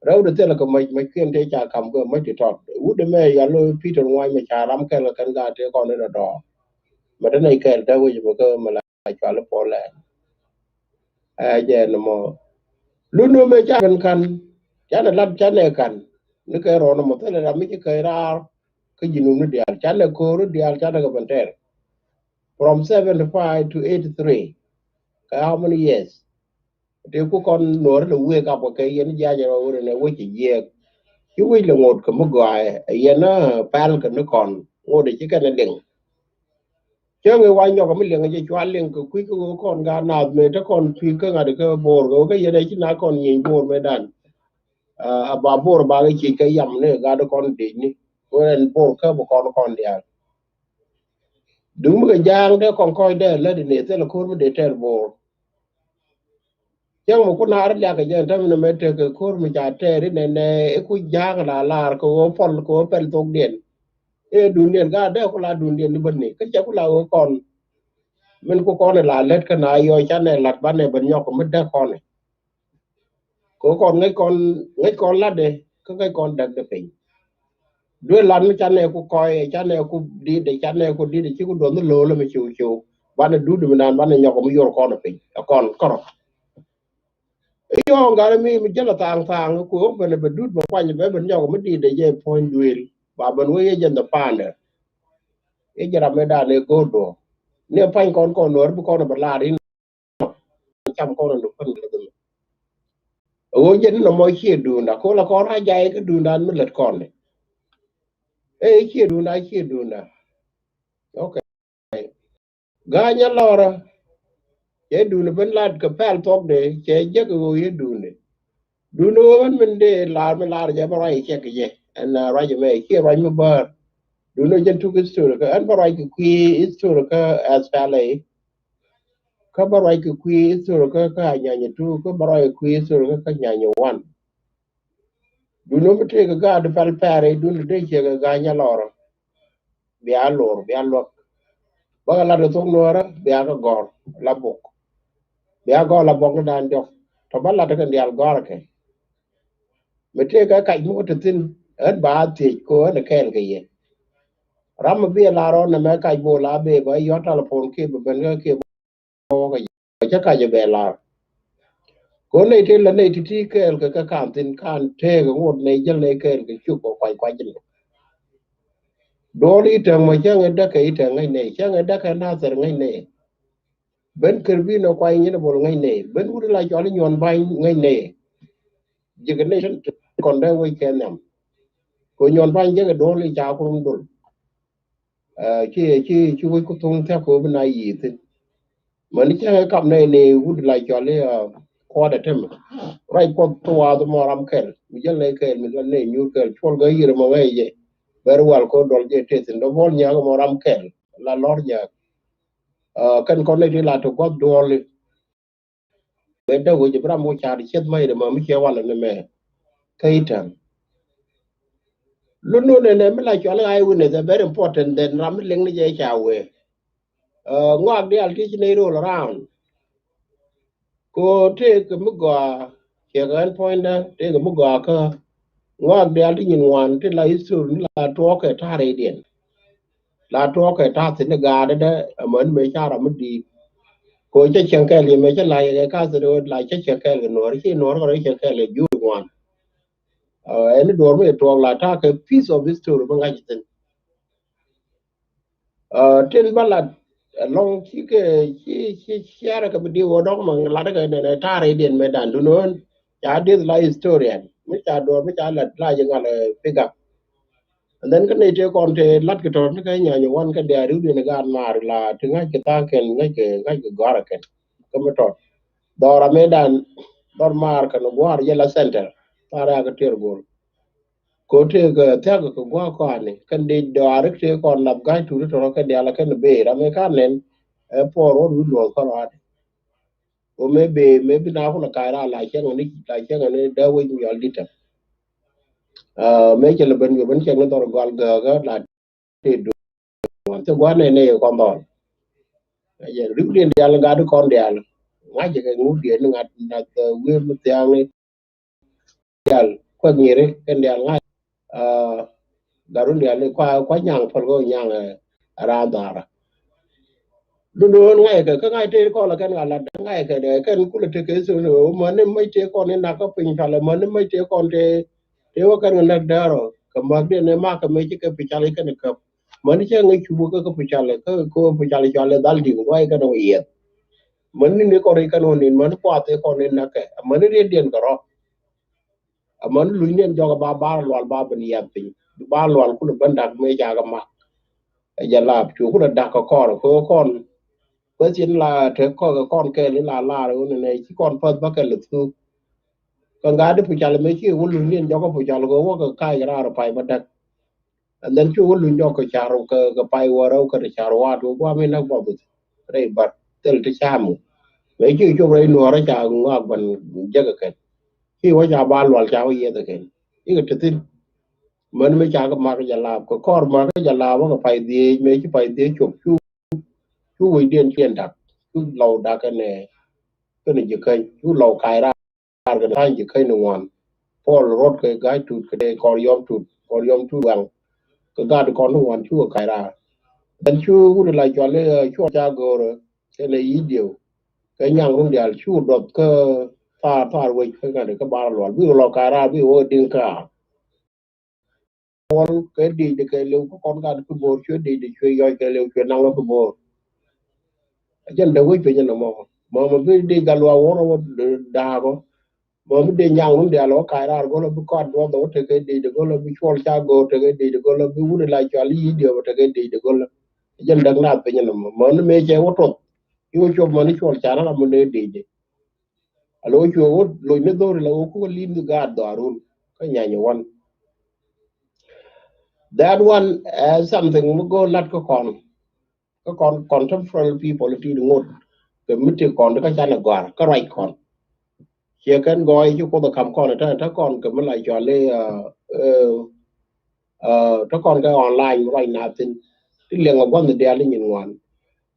Rɛw de thilɛ kɛ mäc mäc kiɛn tëë ca kam kɛ mäc ti tɔt wut de mɛ yal lo̱ Peter Ŋuany mɛ ca ram kɛl kɛ kɛn gat tëë kɔn in ɛ dɔɔr. Mɛ te nɛy kɛl te wec mɛ kä mɛ la cual i̱ Portland. Ɛ jɛ ni mɔ. Lun ni mɛ ca kɛn kan. Canɛ lat canɛ kan. Ni kɛ rɔɔn mɔ thilɛ ram mi ci kɛ raar. kä Jinub ni diaal, canɛ ko̱r ni diaal, canɛ kɛ bɛn tɛr. From seventy five to eighty three, kɛ how many years? Tëë ku kɔn Nuɔr lɛ wake up kɛ yɛn jiac rɔ wurɛ nɛ wec jiɛɛk. Ci wec lɛ ŋot kɛ mi gɔaaɛ, yɛn a pɛl kɛ ni kɔn ŋot ci kɛn liŋ. Cäŋ i̱ wa nyɔk mi liŋ, ci cua liŋ kɛ kui̱ kɛ ɣöö kɔn gaat naath mëë te kɔn kui̱ kä ŋa̱t kɛ Bor kɛ ɣöö kä yɛn ɛ ci na kɔn nyieny Bor mëë dan. A ba Bor ba kɛ ciec kɛ yam ni gaat kɔn dec ni. Ɣöö ɛn Bor kä bi kɔn kɔn diaal. Duŋ mi kɛ ja̱a̱ŋ dee kɔn kɔc dee lät in ëë thilɛ ko̱r mi dee tɛr Bor. Cäŋ mi kun a ri liak kɛ jɛ ɛn täämɛ nɛ mɛ tekɛ ko̱r mi ca tɛɛr inɛ nɛ i̱ ku ja̱a̱ŋ la lar kɛ ɣöö pɔl kɛ ɣöö pɛl thokdiɛn. I̱ duundiɛn gaat dee ku la duundiɛn ni bäni kä cɛ ku la ɣöö kɔn. Min ku kɔn ila lät kä na yɔc canɛ lat banɛ ben nyɔk mi dee kɔn. Kɛ ɣöö kɔn ŋäc kɔn, ŋäc kɔn latdɛ kä ŋäc kɔn däkdɛ piny. Duel lat mi canɛ ku kɔy, canɛ ku dit, canɛ ku dit, ci ku duɔth ni lo̱o̱l mi ciw ciw. Banɛ dut mi naan banɛ nyɔk mi yor kɔn piny. Ɛ kɔn kärɔ. I̱ yɔɔŋ gat mi mi jäl a thaŋ thaŋ ku ɣöö ben bɛ dut bɛ kuany bɛ ben nyɔk mi dit jɛ puɔ̱ny duel. Ba ben wee yɛ jɛn the pander. I̱ jɛ ram mi dan ɛ go̱o̱r duɔ̱ɔ̱r. Ni ɛ pa̱ny kɔn kɔn Nuɔr bi kɔn bɛ lar in. Cam kɔn ni pän kɛ dhil. Ɣöö jɛn ni nɔmɔ ciɛ duunda ko la kɔn a jay kä duundan mi lät kɔn ni. Ee ciɛ duunda, ciɛ duunda. Okay. Ga̱a̱c nyɛ lɔrä. Cɛ duundɛ ben lat kɛ pɛl thuɔkdɛ cɛ jek ɣöö yɛ duundɛ. Duundɛ ɣöö ɣän min dee lar mi lar jɛ bä ruac cɛ kɛ jɛ. Ɛn ruac mɛ ciɛ ruac mi bäär. Duundɛ jɛn tuk history kä ɛn bä ruac kɛ kui̱ history kä S P L A. Kä bä ruac kɛ kui̱ history kä kä Anyanya two, kä bä ruac kɛ kui̱ history kä kä Anyanya one. Duundɛ mi tëëk kɛ gaat pɛl pɛɛr i̱ duundɛ dee ciɛ kɛ ga̱a̱c nyɛ lɔrä. Bia lor, bia luäk. Bä kɛ lat kɛ thok Nuɔrä, bia kɛ gɔr la bok. Bia gɔr la bok ni dan jɔk. Tɔ bä lat kɛ diaal gɔr kɛ. Mi tëëk kɛ kac muk ti thin, ɣän ba thiec ko ɣän kɛɛl kɛ yɛ. Ram mi bi lar ɔ nɛ mɛ kac bo la bee bä yɔt telephone kiɛ bɛ ben kä kiɛ bä wä kɛ yɛ. Cä kac bɛ lar. Ko nɛy ti la nɛy ti ti kɛɛl kɛ kɛ kan thin kan tëëk ŋot nɛy jäl nɛy kɛɛl kɛ cuk kɛ kuac kuac ni. Duɔl i̱ täŋ mɔ cäŋ ɛ däkɛ i̱ täŋ ŋäc nɛy, cäŋ ɛ däkɛ Nathir ŋäc nɛy. Ben kër bi nɔ kuany nyin bol ŋäc nɛy. Ben wut la cɔl i̱ Nyuɔn Ba̱ny ŋäc nɛy. Jikɛ nɛy tin kɔn dee wec kɛ nhiam. Ko Nyuɔn Ba̱ny jekɛ duɔl i̱ ca kurum dol. Ɛ, ci, ci, ci wec ku thuŋ thiak ko bi na yi̱i̱ thin. Mäni cäŋ ɛ kap nɛy ni wut la cɔl i̱, ɛ, kuɔt ɛ temɛ. Ruac kuɔth thuwath mɔ ram kɛl. Mi jäl nɛy kɛl, mi jäl nɛy nyuur kɛl. Cuɔl gä yir mɔ ŋäc jɛ. Bɛr wal ko dɔl jɛ teth in dɔ bɔl nyak mɔ ram kɛl. La lɔr nyak. Ɛ, kɛn kɔn nɛy ti la ti guath duɔli. Bɛ däk wec bi ram wä car cieth mac rɛ ma mi ciɛ walɛ ni mɛ. Kä i̱ täŋ. Lun nu nɛnɛ mi la cɔl i̱ eye witness ɛ very important than ram mi liŋ ni jɛ ca wee. Ɛ, ŋɔak diaal ti ci nɛy roll around. Ko tëëk mi gɔaa ciɛ kɛ ɣän puɔ̱nydä tëëk mi gɔaa kä ŋɔak diaal ti nyin ŋuan ti la history ni la tuɔɔkɛ ta̱a̱ rɛydiɛn. La tuɔɔkɛ ta̱a̱ thi̱n ni gaatdä amäni mëë ca ram mi di̱i̱t. Ko cä cieŋ kɛɛl yɛ mëë cä la yɛ kɛ ka̱th thi̱n la cä cieŋ kɛɛl kɛ Nuɔ̱ɔ̱r ci Nuɔ̱ɔ̱r kɛ rɔ cieŋ kɛɛl kɛ juuri ŋuan. Ɛ, ɛn ni duɔ̱ɔ̱r mi tuɔɔk la ta̱a̱ kɛ piece of history mi ŋa̱c thi̱n. Ɛ, tin bä lat ɛlɔ̱ŋ cikɛ ci ci ciarɛ kɛ bi diw ɔ dɔ̱ŋ mɛ lat kɛ nɛnɛ ta̱a̱ rɛydiɛn mɛ dan dun ɣän. Ca dieth la historian mi ca duɔ̱ɔ̱r mi ca lat la ji̱ ŋal, ɛ, pick up. And then kä nɛy tëë kɔn tëë lat kɛ tɔt ni kä Nyanya one kä diaal riwdiɛn gaat maar la ti ŋa̱c kɛ tha̱a̱ŋ kɛn ŋa̱c kɛ ŋa̱c kɛ gɔ̱a̱r kɛn. Kä mi tɔt dhɔr amɛ dan dhɔr maar kɛn gua̱a̱r jɛ la center. Tha̱a̱r ya kɛ tiɛr go̱o̱r. Ko tëëk, ɛ, thia̱k kɛ gua̱a̱k kɔaani kɛn dee dɔaari tëëk kɔn lap ga̱a̱c tuut tɔrɔ kɛn diaal kɛn bëë ram mi ka̱n nɛn. Ɛ puɔr wä wi̱i̱ luɔ̱ɔ̱k kärɔaadi. Ko mëë bëë mëë bi na kulɛ ka̱a̱c raar la cäŋ ni la cäŋ ni dee wec mi yɔl di̱t tɛm. Ɛ, mëë cɛ lɛ ben yop ben cɛŋ ni dhɔr gɔal gääkä la tëë duŋ. Wan thik gua̱n nɛy nɛy kɔn dhɔl. Ɛ jɛ rim diɛn diaal ŋa̱t kɔn diaal. Ŋa̱c jɛ kɛ ŋut diɛn ni ŋa̱t nath, ɛ, wi̱i̱r mi thia̱a̱ŋ ni diaal kuɛk nyiri kɛn diaal ŋa̱c. Ɛ, gat run diaal ni kua kua nyaŋ päl kɛ nyaŋ, ɛ, raan dhaarä. Dundun ŋa̱c kɛ kä ŋa̱c tëë kɔn la kɛn ŋa̱c la ŋa̱c kɛ dɛ kɛn kulɛ tek kɛ thun ɛ mäni mac tëë kɔn ni nak kä piny palɛ mäni mac tëë kɔn tëë tëë wä kɛn ŋa̱c nak däär ɔ. Kɛ mäk diɛn ɛ mak kɛ mëë ci kɛ pi cal i̱ kɛn i̱ käp. Mäni cɛ ŋäc cup kä kä pi cal kä kä pi cal i̱ cɔal i̱ dhal di̱ŋ guay kɛn i̱ wä yiɛth. Mäni ni kɔn i̱ kɛn wä nin mäni puath i̱ kɔn in näkɛ mäni riet diɛn kɛ rɔ. Amäni luny niɛn jɔk ba bar lual ba ben yiath piny ba lual kulɛ ben dak mëë cakɛ mak. Ɛ jɛ lap cu kulɛ dak kɛ kɔr kɛ kɔn. Kuɛ thin la te kɔk kɛ kɔn kɛɛl in la lar in nɛ ci kɔn päth bä kɛl thuk. Kɛ ŋa̱t di pucal mëë ci wä luny niɛn jɔk pucal kɛ wä kɛ kac kɛ raar pay bä dak. And then cu wä luny jɔk kɛ car kɛ pay wä rɛw kɛ ti car wat wä guam in näk bɔth rɛy bat thil ti cam. Mëë ci cop rɛy nuɔrä ca ŋɔak ban jek kɛ kɛn. Ci wä ca ba lual ca wä yieth kɛ kɛn. Ikɛ ti thin. Män mi ca kɛ mak jɛ lap kɛ kɔr mak jɛ lap wä kɛ pay dhiec mëë ci pay dhiec cop cu cu wecdiɛn ciɛn dak cu lɔw dak kɛnɛ kɛnɛ ji̱ käny cu lɔw kac raar kɛnɛ ka̱ny ji̱ käny ni ŋuan. Puɔl rot kɛ ga̱c tut kɛ kɔr yɔm tut kɔr yɔm tut wɛŋ. Kɛ gat kɔn ni ŋuan cu kɛ kac raar. Then cu wut la cɔl i̱ cuɔ ca go̱o̱rä kɛnɛ yi̱ dieu kɛ nyaŋ run dial cu duɔth kä thar thar wec kä ŋa̱t kä bar lual bikɛ lɔ kac raar bikɛ wä diŋ kaar. Puɔl kɛ dic di kɛ liw kä kɔn gat kä bo̱o̱r cuɛ dic di cuɛ yɔc kɛ liw cuɛ naŋ kä bo̱o̱r. Jɛn dee wec piny ɛn ɛmɔ mɔ mɔ bi dic gat luaak wä rɔ wä da̱a̱k ɔ. Mɔ mi dee nyaŋ run dial wä kac raar go̱l ɔ bi kɔat duɔth ɔ wä tekɛ dic di go̱l ɔ bi cuɔl ca go̱o̱r tekɛ dic di go̱l ɔ bi wun ila cual i̱ yi̱ diɔp ɔ tekɛ dic di go̱l ɔ. Jɛn däk naath piny ɛn ɛmɔ mɔ ni mëë cɛ wä tuɔth. I̱ wä cuɔp mɔ ni cuɔl ca na ram mi dee dic di. Alo cuɛ wä loc ni dho̱ri la wä kukɛ li̱n di gaat dhɔaarun kä nyany wan. That one, uh, something mi go̱o̱r lat kä kɔn kä kɔn contemporary people ti di ŋot kɛ mi ti kɔn di kä canɛ gɔ̱a̱r kä ruac kɔn. Ciɛ kɛn gɔɔy ci kuoth ɛ kam kɔn ɛ tɛn ɛ tɛ kɔn kɛ mi la cɔal i̱ tɛ kɔn kɛ online ruac na thin. Ti liɛŋ ɛ gua̱nh diaal i̱ nyin ŋuan.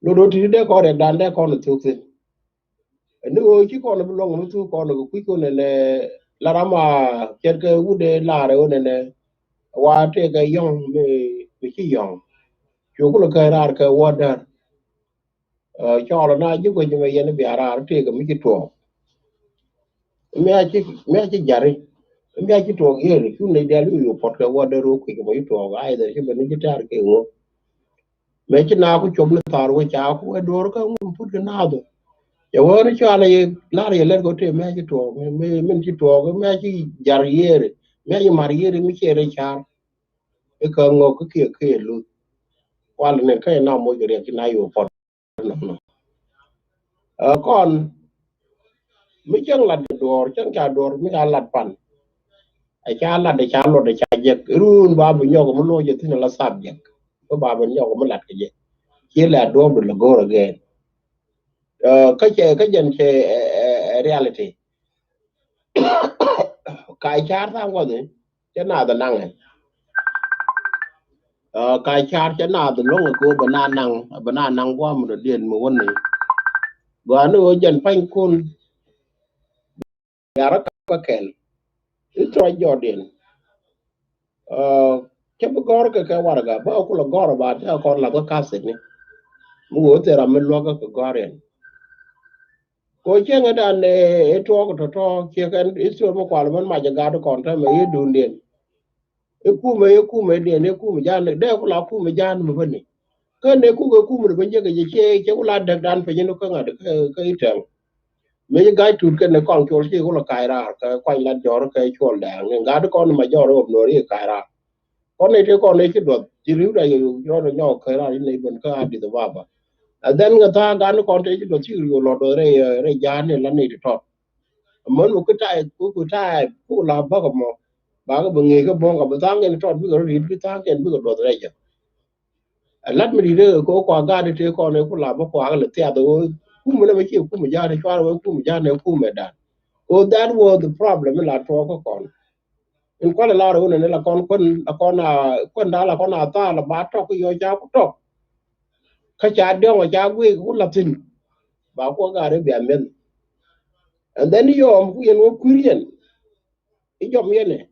Lot ɣöö ti ti dee kɔn riɛk dan dee kɔn ɛ thuk thin. Ɛn ni ɣöö ci kɔn bi luɔ̱ŋ mi thuk kɔn kɛ kui̱ kɔn ɛnɛ la ram a cɛt kɛ wut ɛ laar ɛ ɣöö nɛnɛ wa tëëkɛ yɔ̱ŋ mi ci yɔ̱ŋ. Cu kulɛ kɛ raar kɛ wä däär. Cɔɔl na ji̱ guec mɛ yɛn bia raar tëëkɛ mi ci tuɔɔk. Mi a ci mi a ci jari mi a ci tuɔɔk yeri cu nɛy diaal wi̱i̱ puɔt kɛ wä däär wä kui̱ kɛ mɛ ci tuɔɔk a idhɛr ci ben ni ci tɛ̈r kɛ ŋö. Mëë ci naaku cop ni thaar wec ca ku ɛ duɔ̱ɔ̱r kä ŋun put kɛ naath. Cɛ wee ni cɔal ɛ lar yɛ lɛt kɛ tëë mëë ci tuɔɔk mëë min ci tuɔɔk mëë ci jar yiëëri mëë ci mar yiëëri mi ciɛ rɛy car. I̱ kä ŋɔk kä kiɛ kiɛ luth. Kual ni kä ina moc kɛ riɛk ci na yo̱o̱ pɔt. Nɔnɔ kɔn mi cäŋ lat kɛ duɔ̱ɔ̱r cäŋ ca duɔ̱ɔ̱r mi ca lat pan. Ɛ ca lat ɛ ca luɔt ɛ ca jek run ba bi nyɔk mi lo̱c ɛ thin ala subject. Kä ba bi nyɔk mi lat kɛ jek ci lɛ duɔ̱ɔ̱r bi lɛ go̱o̱r again. Kä cɛ kä jɛn cɛ reality. Ka̱ car tha̱a̱ŋ gua̱dhi cɛ naath ɛ naŋɛ. Ka̱ car cɛ naath ɛ lo̱ŋ ɛ kɛ ɣöö bɛ na naŋ bɛ na naŋ gua̱a̱m dɔ̱diɛn mi wäni. Gɔaa ni ɣöö jɛn pa̱nykun. Yarä ka̱pä kɛl i̱ thɔc jɔɔdiɛn. Cä bi gɔ̱r kɛ kɛ warɛga bä kulɛ gɔ̱r ɛ ba tɛ kɔn lath kä ka̱thitni. Mi ɣöö thil ram mi luäk kä kɛ gɔ̱r yɛn. Kɛ cieŋädan ëë tuɔɔk tɔ̱tɔ̱ ciek ɛn history mi kual mɛn mac ɛ gat kɔn täämɛ i̱ duundiɛn. I̱ kumɛ i̱ kumɛ diɛn i̱ kumɛ ja̱a̱n dee ku la kumɛ ja̱a̱n mi bäni. Kä nɛ kukɛ kumɛ ni bä jiäk ɛ jɛ ciek ciek ku la däkdan piny ni kä ŋa̱t kä i̱ tɛŋ. Mi ci ga̱c tut kɛn ni kɔaŋ cuɔl ci ku la kac raar kɛ kuany lat jɔr kɛ cuɔl dɛɛŋ ni gat kɔn ma jɔr ɣöp nuɔr i̱ kac raar. Kɔn ni ti kɔn ni ci duɔth ci ri̱w da yɛ yɔr nyɔk kɛ raar in ni ben kä Addis Ababa. And then ŋɛ tha̱a̱ŋ gan ni kɔn ti ci duɔth ci ri̱w lɔt duɔth rɛy rɛy ja̱a̱n ni la ni ti tɔt. Män wä kä ta̱a̱ ku ku ta̱a̱ ku la bäk mɔ. Bakɛ bi ŋi̱i̱c kä bo̱ŋ kɛ bi tha̱a̱ŋ kɛn tɔt bikɛ rɔ ri̱t bi tha̱a̱ŋ kɛn bikɛ duɔth rɛy jɛ. Ɛ lat mi di̱t ɛ kɛ kua gaat ti kɔn ɛ ku la bä kuak lɛ thiath ɛ wee kumɛ nɛ mɛ ci kumɛ ja̱a̱n ɛ cuarɛ wee kumɛ ja̱a̱n ɛ kumɛ dan. Ko that was the problem mi la tuɔɔk kä kɔn. In kualɛ lar ɛ wee nɛ ni la kɔn kuän la kɔn a kuän da̱a̱ la kɔn a thaal la ba tɔk kä yɔ ca ku tɔk. Kä ca diɔŋ ɛ ca guic ku la thi̱n. Ba kuɔ gaat ɛ bia mɛn. And then yɔm ku yɛn wä kui̱r yɛn. I̱ jɔm yɛn ɛ.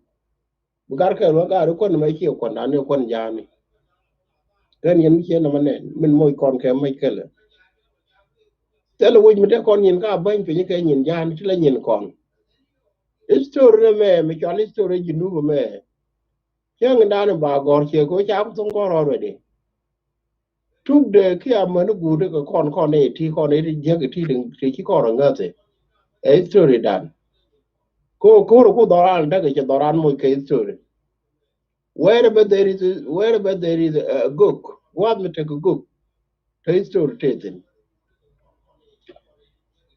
Bi gar kɛɛl wä gaari kuän mɛ ciɛ kuän dan ni kuän ja̱a̱ni. Kɛn yɛn mi ciɛ nɔmɔ nɛn min moc kɔn kɛ mec kɛlɛ. Thilɛ wec mi te kɔn nyin ka bäny piny kɛ nyin ja̱a̱ni ti la nyin kɔn. History ni mɛ mi cɔal history Junub mɛ. Cäŋ in dan in ba gɔ̱r ciɛ kɛ ca ku thoŋ gɔ̱r already. Tuk de kiɛ amäni guut kɛ kɔn kɔn i̱ ti kɔn i̱ ti jiäk i̱ ti ti ci kɔn rɔ ŋäth i̱. Ɛ history dan. Ko ko̱r ku dhɔran däk i̱ cɛ dhɔran moc kɛ history. Wherever there is, wherever there is a gök, gua̱a̱th mi tekɛ gök, te history te thin.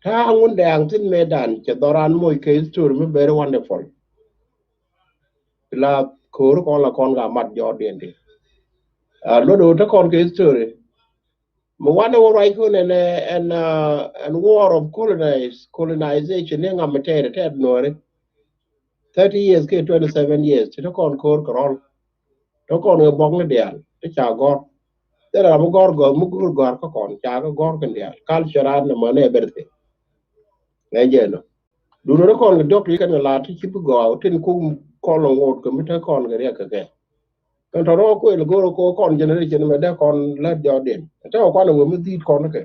Ta̱a̱ ŋun dɛɛŋ thin mëë dan cɛ dhɔran moc kɛ history mi very wonderful. Ila ko̱r kɔn la kɔn ka mat jɔɔdiɛn di. Luɔt ɣöö te kɔn kɛ history. Mi wanɛ wä ruac kun ɛn ɛn ɛn war of colonize colonization ni ŋam mi tɛɛt tɛɛt nuɔri. Thirty years kiɛ twenty seven years ti te kɔn ko̱r kɛ rɔl. Te kɔn kɛ bɔk ni diaal ti ca gɔr. Thilɛ ram mi gɔr gɔr mi go̱r gɔr kä kɔn ca kɛ gɔr kɛn diaal culture an nɛ mänɛ everything. Ŋɛ jɛ nɔ. Duundɛ ni kɔn kɛ diɔk ti kɛn kɛ la̱r ti ci bi gɔaa tin kuk kɔn lɔ ŋot kɛ mi te kɔn kɛ riɛk kɛ kɛ. Kɛn tɔ̱ rɔ kuël go̱r kɛ kɔn generation mɛ dee kɔn lät jɔɔdiɛn te kɔn kɔn ɛ wee mi dhi̱i̱t kɔn kɛ.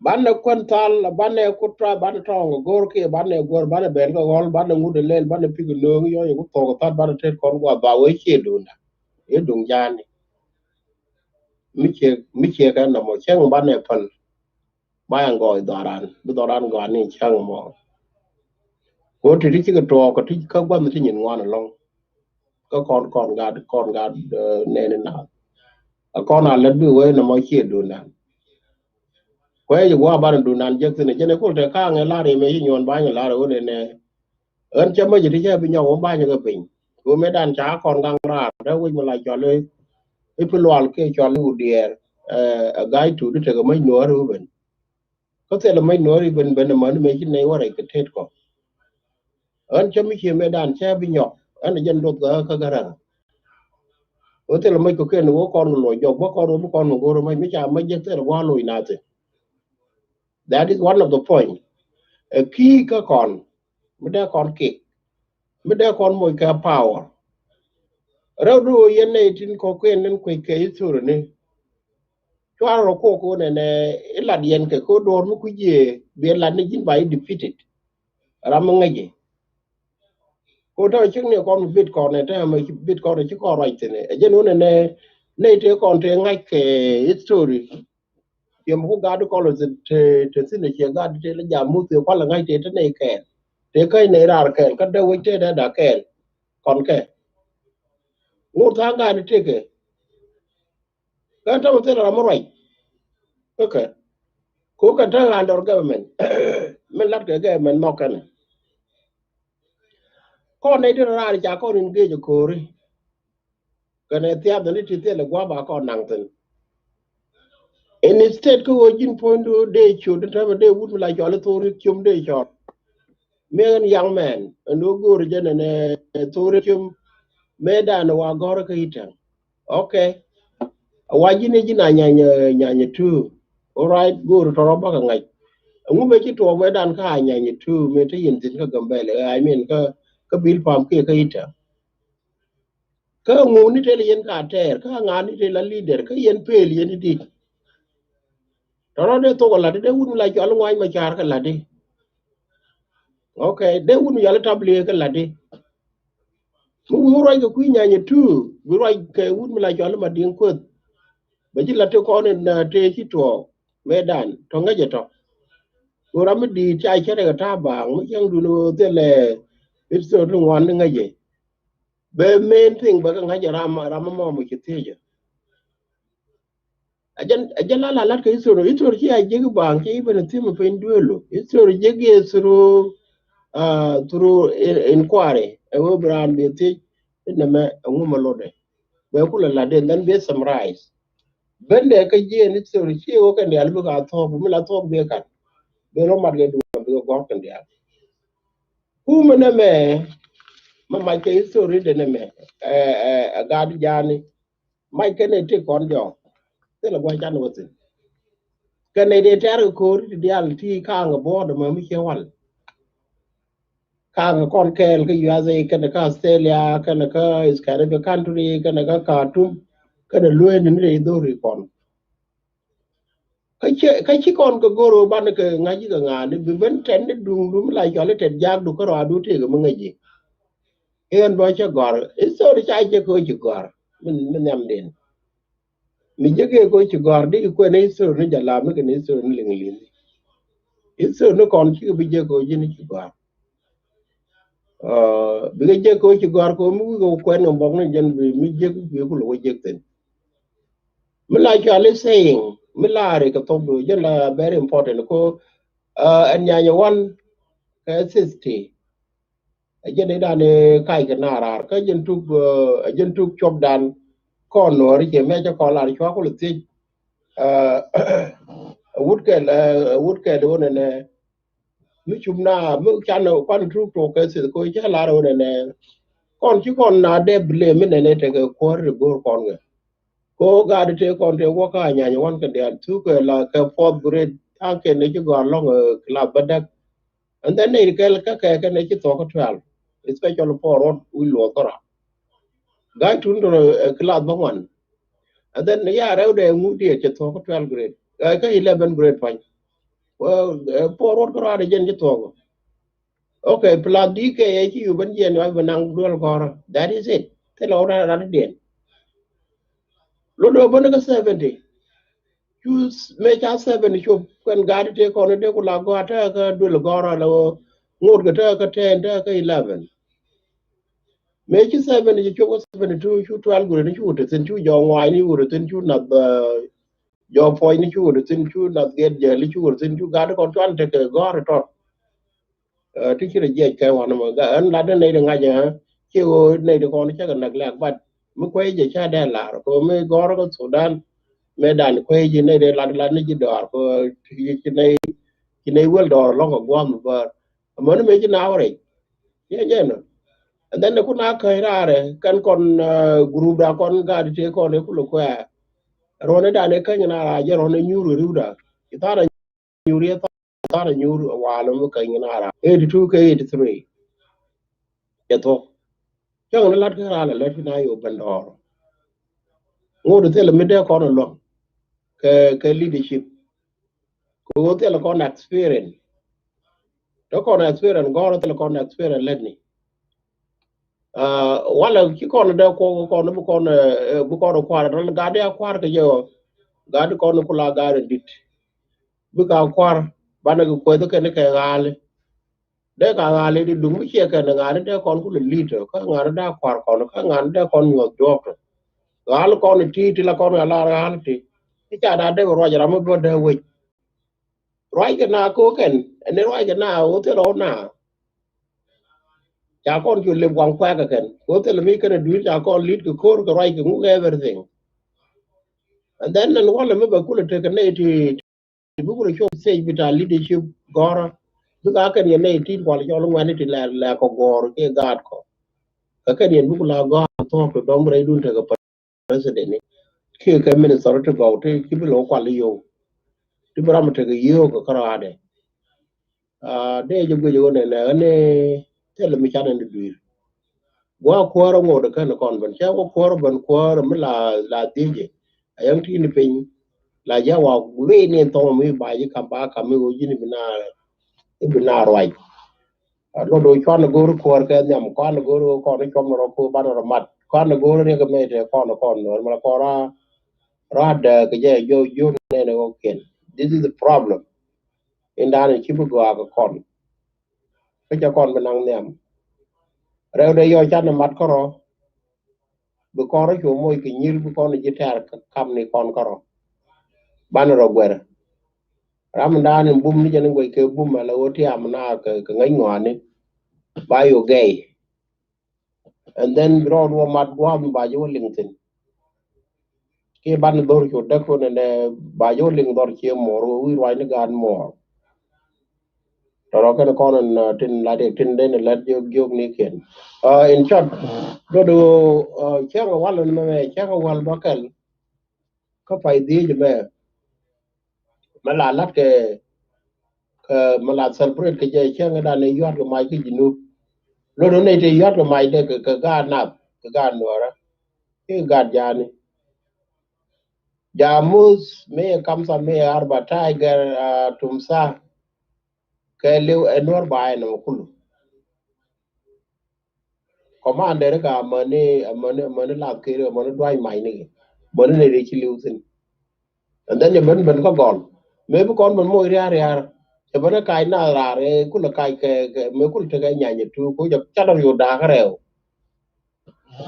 Banɛ kuän thal banɛ kut tra banɛ tɔŋ go̱r kiɛ banɛ guäär banɛ bɛl kɛ ɣɔl banɛ ŋut ɛ lɛl banɛ pik ɛ nööŋ yɔc ɛ ku thok ɛ thal banɛ tet kɔn guath ba wee ciɛ duundä. I̱ duŋ ja̱a̱ni. Mi ciɛ mi ciɛ kɛ nɔmɔ cäŋ banɛ päl. Ba yɛ ŋɔɔc dhɔran bi dhɔran gɔaa ni cäŋ mɔ. Ko ti ti cikɛ tuɔɔk kɛ ti kä gua̱th ti nyin ŋuan ɛlɔ̱ŋ. Kä kɔn kɔn gat kɔn gat nɛni naath. A kɔn a lät bi wee nɔmɔ ciɛ duundan. Kuɛ ji gua̱a̱ banɛ duundan jek thin jɛn ikul te kaŋ ɛ lar imɛ ci nyuɔn bany ɛ lar ɛ wun ɛnɛ. Ɣän cä mäc ti cä bi nyɔk wä bany ɛ kɛ piny. Ko mëë dan ca kɔn gaŋ raar dee wi̱c mi la cɔl i̱ pi lual kiɛ cɔl i̱ wudiɛɛr. Ɛ ga̱a̱c tuut i̱ tekɛ mäc nuɔɔri wä ben. Kä thilɛ mäc nuɔɔri ben ben ɛmän mëë ci nɛy wä rɛc kɛ tet kɔ. Ɣän cä mi cie mëë dan cä bi nyɔk ɣän ɛ jɛn doth kä kä kä räŋ. Ɣän thilɛ mäc kɔ ken wä kɔn kɛ luɔc jɔk bä kɔn wä bi kɔn kɛ go̱r mäc mi ca mäc jɛ thilɛ gua̱a̱ loc nathi. That is one of the point. Ɛ ki̱i̱ kä kɔn mi dee kɔn kik mi dee kɔn moc kɛ power. Rɛw du yɛn nɛy tin kɔ kuɛn nin kuec kɛ history ni. Cuarɛ rɔ kok kɛ wä nɛnɛ ilat yɛn kɛ kɛ wä duɔ̱ɔ̱r mi kui̱c yɛ bi lat ni ji̱n ba i̱ defeated. Ram mi ŋäc i̱ ko tɔ̱ cik ni kɔn mi bit kɔn ɛ tɛmɛ bit kɔn ɛ ci kɔn ruac thi̱n ɛ jɛn wä nɛnɛ nɛy tëë kɔn tëë ŋa̱c kɛ history. Ciɛ mi ku gat kɔn lɔ te te thin ciɛ gat te la jam muth te kual ŋa̱c te te nɛy kɛɛl. Te käc nɛy raar kɛɛl kä dee wec te dee da kɛɛl. Kɔn kɛ ŋot tha̱a̱ŋ gat tekɛ. Kɛn tämɛ thil ram mi ruac. Okay. Ko kɛn te under government. Min lat kɛ government nhɔk kɛn. Kɔn nɛy ti raar ca kɔn in gec ko̱ri. Kɛnɛ thiath ni ti thilɛ gua̱a̱ ba kɔn naŋ thi̱n. Instead kä ɣöö ji̱n puɔ̱nydu dee ciöt ni tämɛ dee wut mi la cɔal i̱ thok ri̱k ciöm dee cɔl. Mëë ɣän young man ɛn ɣöö go̱o̱r jɛ nɛnɛ thok ri̱k ciöm. Mëë danɛ wa gɔ̱rä kä i̱ tɛŋ. Okay. A wa ji̱n i̱ ji̱n a nyany nyany two. All right go̱o̱r tɔrɔ bäkɛ ŋa̱c. Ɛŋu mëë ci tuɔɔk mëë dan kä a nyany two mëë te yɛn thi̱n kä Gambɛl I mean kä kä bil pam kiɛ kä i̱ tɛŋ. Kä ŋuuni tel yɛn ka tɛɛr kä ŋaani tel a leader kä yɛn pel yɛn idit. Tɔrɔ dee thok a lat dee wut mi la cɔl ŋuany ma car kä lat di. Okay dee wut mi cɔl i̱ tabli kä lat di. Mi wi̱i̱ ruac kɛ kui̱ nyanyɛ tu bi ruac kɛ wut mi la cɔl i̱ ma diŋ kueth. Bɛ ci lat ti kɔn in na tëë ci tuɔɔk mëë dan tɔ ŋäcɛ tɔ. Ku ram mi di̱i̱t ca cɛrɛ kɛ ta̱a̱ baaŋ mi cäŋ dun ɣöö thilɛ. It thot ni ŋuan ni ŋäcɛ. Bɛ main thing bɛ kɛ ŋa̱c ram ram mɔ mɔ ci thiecä. Ajɛn ajɛn la la lat kɛ history history ci a jek baŋ ci ben a thim piny duel lo history jek ye through uh, through inquiry ɛ wee bi raan bi thiec. Inɛ mɛ ɛŋu mɛ lotdɛ bɛ kulɛ lat den then bi summarize. Ben dɛ kä jiɛn history ci wä kɛn dial bi ka thɔɔk mi la thɔɔk bi kat. Bi rɔ mat kɛ duɔn bi kɛ gɔr kɛn dial. Kumɛ nɛ mɛ mɛ mac kɛ history de nɛ mɛ ɛ ɛ ɛ gat jaani. Mac kɛn ɛ ti kɔn jɔk thilɛ gua̱c can wä thin. Kɛn ɛ dee tɛr kɛ ko̱ri ti dial ti kaŋ ɛ buɔɔt ɛmɛ mi ciɛ wal. Kaŋ ɛ kɔn kɛɛl kä U S A kɛn ɛ kä Australia kɛn ɛ kä Caribbean country kɛn ɛ kä Khartoum kɛn ɛ luee ni ni rɛy dhori kɔn. Kä ci kä ci kɔn kɛ go̱r ɣöö banɛ kɛ ŋa̱c kɛ ŋa̱a̱ni bi ben tɛn ni duŋdu mi la cɔal i̱ tɛt jaakdu kä rɔaadu tëëkɛ mi ŋäc ji̱. Ɣän bä cä gɔ̱r history ca jek kɛ ɣöö ci gɔ̱r. Min, min nhiam den mi jek kɛ ɣöö ci gɔ̱r di kuɛn history ni jɛ la mi kɛn history ni liŋ liŋ. History ni kɔn ci bi jek kɛ ɣöö ji̱n ci gɔ̱r. Bikɛ jek kɛ ɣöö ci gɔ̱r kɛ ɣöö mi wi̱i̱ kɛ kuɛn kɛ bɔk ni jɛn bi mi jek bi ku lɛ wä jek thin. Mi la cuali saying mi la ri kɛ thok du jɛn la very important ko. Ɛn nyanya wan kɛ sixty. Ɛ jɛn idan i̱ kac kɛ na raar kä jɛn tuk, ɛ jɛn tuk cop dan kɔn nuɔri cɛ mɛ cɛ kɔn lar cua kulɛ thiec. Ɛ wut kɛl, ɛ wut kɛl wä nɛnɛ. Mi cup na mi can kuan tuk tok kɛ sixty ko cɛ lar wä nɛnɛ. Kɔn ci kɔn na dee blame mi nɛnɛ tekɛ kuɔr ri go̱o̱r kɔn kɛ. Ko gaat te kɔn te wä ka nyanya wan kɛ dial thuk kɛ la kɛ fourth grade thaŋ kɛ ni ci gɔ̱a̱r lɔŋ class bädäk. And then nɛy kɛl kä kɛ kɛ ni ci thok kä twelve, especially four rot wi̱c luɔth kä rɔ. Ga̱a̱c tun tɔ class bä ŋuan. And then ya rɛw dɛ ŋut diɛ ci thok kä twelve grade, kä eleven grade pa̱ny. Four rot kä rɔ adɛ jɛn ci thok. Okay, plus di kɛ yɛ ci yu ben jiɛn yɔ ben naŋ duel gɔrɔ. That is it. Thilɛ wä ran ran diɛn. Lo do ben kä seventy. Cu mɛ ca seventy cop kɛn gat te kɔn de ku la gɔa te kä duel gɔrɔ la wä. Ŋot kɛ te kä ten te kä eleven. Mɛ ci seventy ci cop kä seventy two cu twelve gure ni cu wut thin cu jɔ ŋuay ni wut thin cu nath jɔ puɔy ni cu wut thin cu nath gɛt jɛ li cu wut thin cu gat kɔn cuan te kɛ gɔrɔ tɔt. Ti ci rɛ jiɛc kɛ wanɛ mɔ ɛn lat ni nɛy ti ŋa̱c ɛ ci ɣöö nɛy ti kɔn cä kɛ näk lɛk, but mi kuec jɛ ca dee lar kɛ mi gɔr kä Sudan. Mɛ dan kuec ji̱ nɛy ti lat lat ni ji̱ dɔɔr kɛ ci nɛy, ci nɛy wäl dɔɔr lɔ̱ŋ kɛ gua̱a̱m bäär. Amäni mɛ ci naaw rɛc. Yɛ jɛ nɔ. And then ku na käny raarɛ kɛn kɔn group da kɔn gat ti kɔn i̱ kulɛ kuɛ. Ruɔ̱n i̱ dan i̱ käny na raar jɛ ruɔ̱n i̱ nyuur kɛ ri̱w da. I̱ tha̱a̱n nyuur yɛ tha̱a̱n nyuur wal mi käny na raar eighty two kɛ eighty three. Cɛ thok. Cäŋ ni lat kä raar lɛ lät kä na yo̱o̱ ben dɔɔr. Ŋot thilɛ mi dee kɔn luɔ̱ŋ kɛ, kɛ leadership. Kɛ ɣöö thilɛ kɔn experience. Te kɔn experience gɔr thilɛ kɔn experience lät ni. Walɛ ci kɔn dee kuɔk kɔn bi kɔn, bi kɔn kuar gat dee a kuar kɛ jɛ ɣɔ. Gat kɔn kula gat in dit. Bi ka kuar banɛ kɛ kueth kɛn kɛ ɣaali. Dee ka ɣaali di duŋ mi ciɛ kɛn ŋaani dee kɔn kulɛ li̱t kä ŋaani dee a kuar kɔn kä ŋaani dee kɔn nyuɔth duɔɔk tɔ. Ɣaali kɔn ti ti la kɔn ɣaali ɣaali ti. I̱ ca daa dee bi ruac ram mi bä dee wec. Ruac kɛ na ko kɛn ɛn ruac kɛ na wä thil rɔ na. Ca kɔn cu lep waŋ kuɛk kɛ kɛn ko thil mi kɛn a dui̱r ca kɔn lit kɛ ko̱r kɛ ruac kɛ ŋuk everything. And then ɛn walɛ mi bɛ kulɛ tek kɛ nɛy ti ti bi kulɛ cop stage bita leadership gɔrä. Bi ka kɛn yɛ nɛy ti kual cɔl ŋuɛni ti lɛ lɛ kɔ gɔr kɛ gaat kɔ. Kɛ kɛn yɛn bi kulɛ gɔr thok ti dɔm rɛy dun tekɛ president ni kiɛ kɛ minister ti gɔw ti ci bi lo̱ kual i̱ yo̱w. Ti bi ram tekɛ yo̱w kɛ kärɔadɛ. Dee jɛ guic ɣöö nɛnɛ ɣän ni thilɛ mi canɛ ni dui̱r. Gua̱a̱ kuäärä ŋot kän kɔn ben cɛ wä kuäärä ben kuäärä mi la la dhiecɛ. A yäŋ ti̱i̱ni piny la jɛ wa luee ni thɔŋ mi ba ji̱ kam ba kam mi ɣöö ji̱ni bi na i̱ bi na ruac. Luɔt ɣöö cuan go̱o̱r kuäär kɛ nhiam kuan go̱o̱r ɣöö kɔn cuɔm rɔ kuäär banɛ rɔ mat kuan go̱o̱r riɛk mɛy tɛ kɔn kɔn nuɔr mɛ la kɔn ra ra dääk kɛ jɛ jiök jiök nɛnɛ ɣöö kiɛn. This is the problem. Indan in ci bi gɔaa kɛ kɔn. Kä cɛ kɔn bi naŋ nhiam. Rɛw dee yɔc canɛ mat kärɔ. Bi kɔn rɔ cu moc kɛ nyir bi kɔn ji̱ tɛ̈r kam ni kɔn kärɔ. Banɛ rɔ guɛr. Ram in daan in bum ni jɛn in guɛc kɛ bum ala ɣöö tiam na kɛ ŋäc ŋɔaani. Ba yɔ gɛy. And then rɔɔd wä mat gua̱a̱m ba ji̱ wä liŋ thi̱n. Kiɛ ban dhor cu däk wä nɛnɛ ba ji̱ wä liŋ dhor cie muɔɔr wä wi̱i̱ ruacni gaat muɔɔr. Tɔrɔ kɛn kɔn in tin lat yɛ tin den in lat jiök jiök ni kiɛn. In short, luɔt ɣöö cäŋ a wal in mɛmɛ cäŋ a wal ba kɛl. Kä pay dhiec mɛ mɛ la lat kɛ kɛ mɛ la celebrate kɛ jɛ cäŋ dan in yuat kɛ mac kä Junub. Luɔt in nɛy te yuat kɛ mac dɛ kɛ gaat nath kɛ gaat nuɔrä. Kɛ gaat jaani jamuth mɛ kamsa mɛ arba tiger tumsa. Kɛ liw ɛ nuɔr ba ɛ nɔmɔ kulu. commander ka amäni, amäni, amäni lath keri, amäni duac mac ni ki. Amäni ni ri ci liw thin. And then yɛ ben ben kä gɔl. Mëë bi kɔn ben moc riar riar. Cɛ ben kac na rar, eh, kulɛ kac kɛ, kɛ, mëë kulɛ tekɛ nyany tu, ku jɛ ca dɔr yo dakä rɛw.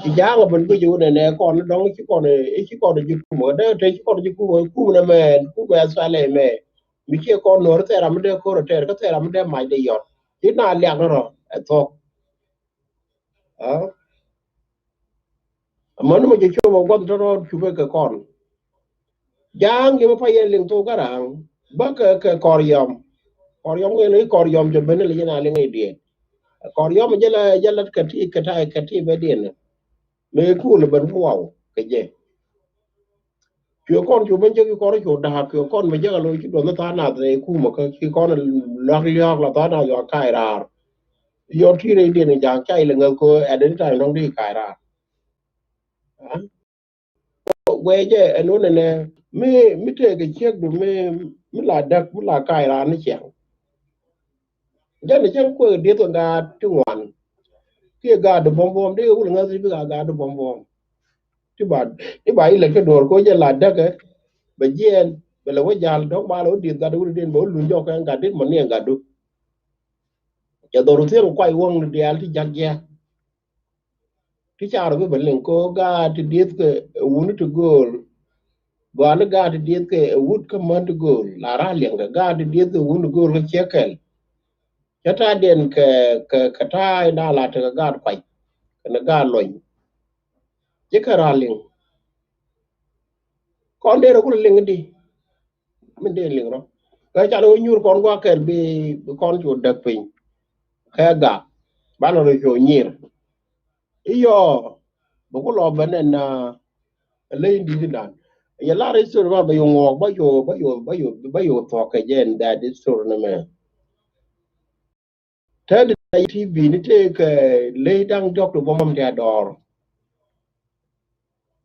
Ci ja̱a̱ŋ a ben guic wun ɛnɛ kɔn dɔŋ ci kɔn, eh, ci kɔn ji̱ kum. Dee te ci kɔn ji̱ kum, kum nɛ mɛ, kum ɛ thualɛ mɛ. Mi ciɛ kɔn nuɔr thɛɛr ram mi dee ko̱r tɛɛr, kä thɛɛr ram mi dee mac dee yɔt. Ci na liak ni rɔ, ɛ thuɔk. Ah. Amäni mɔ jɛ cop a guath tɔtɔ cupɛ kɛ kɔn. Ja̱a̱ŋ yɛ mɛ pa yɛ liŋ thok Garaŋ. Bä kɛ, kɛ Kɔryɔm. Kɔryɔm kɛ ni Kɔryɔm jɛ ben ni lɛ jɛ na liŋ idiɛn. Kɔryɔm jɛ la, jɛ la kɛ ti, kɛ ta, kɛ ti bɛ diɛn. Mëë kul ben kä waw kɛ jɛ. Cuɛ kɔn cu ben cä ki kɔn cu da̱a̱k cuɛ kɔn mɛ jɛ kɛ lo̱c ci duɔth ni tha̱a̱ŋ nath rɛy kumä kä ci kɔn luäk liɔ̱ɔ̱k la tha̱a̱ŋ nath yɔak kac raar. Yɔt ti rɛy diɛn ja̱a̱ŋ ca ilɛ ŋäth ko at any time dɔ̱ŋ di kac raar. Ah? Guɛ jɛ ɛn wun ɛnɛ mi, mi tëëkɛ ciekdu mi, mi la däk mi la kac raar ni ciaŋ. Jɛn cäŋ kuek dieth kɛ gaat ti ŋuan. Kiɛ gaat di buɔ̱m buɔ̱m, dee wul ŋäth ti bi ka gaat di buɔ̱m buɔ̱m. Ti ba, ti ba ilɛ kä duɔ̱ɔ̱r ko jɛ la däkɛ. Bɛ jiɛɛn, bɛ lɛ wä jal, dɔ̱ŋ ba lɛ wä dieth gat wut den, bɛ wä luny jɔk kɛ gat dit mɔ ni ɛ gat du. Cɛ dhɔr thiek kuay wäŋ ni diaal ti jak jiɛ. Ti car bi bɛ liŋ ko gaat ti dieth kɛ wuni ti gööl. Gɔaa ni gaat ti dieth kɛ wut kä män ti gööl. La ra liɛŋ kɛ gaat ti dieth kɛ wuni gööl kä ciek kɛl. Cä ta̱a̱diɛn kɛ, kɛ, kɛ ta̱a̱ in da̱a̱ la tekɛ gaat kuac kɛnɛ gaat luɔny. Cikɛ rɔ̱ liŋ. Kɔn dee rɔ kulɛ liŋ di. Min dee liŋ rɔ. Kɛ cal wä nyuur kɔn gua̱a̱ kɛl bi, bi kɔn cu däk piny. Kɛ gak. Banɛ rɔ cu nyir. Iyɔ. Bɛ ku lɔ ben ɛn, ah, ley in di̱t in dan. Yɛ lar history ba, ba yɛ ŋuɔk, ba yɛ, ba yɛ, ba yɛ, ba yɛ thuɔk kɛ jɛ in that history ni mɛ. Te di na T V ni tëëkɛ ley da̱ŋ diɔ̱k ti buɔ̱m ti a dɔɔr.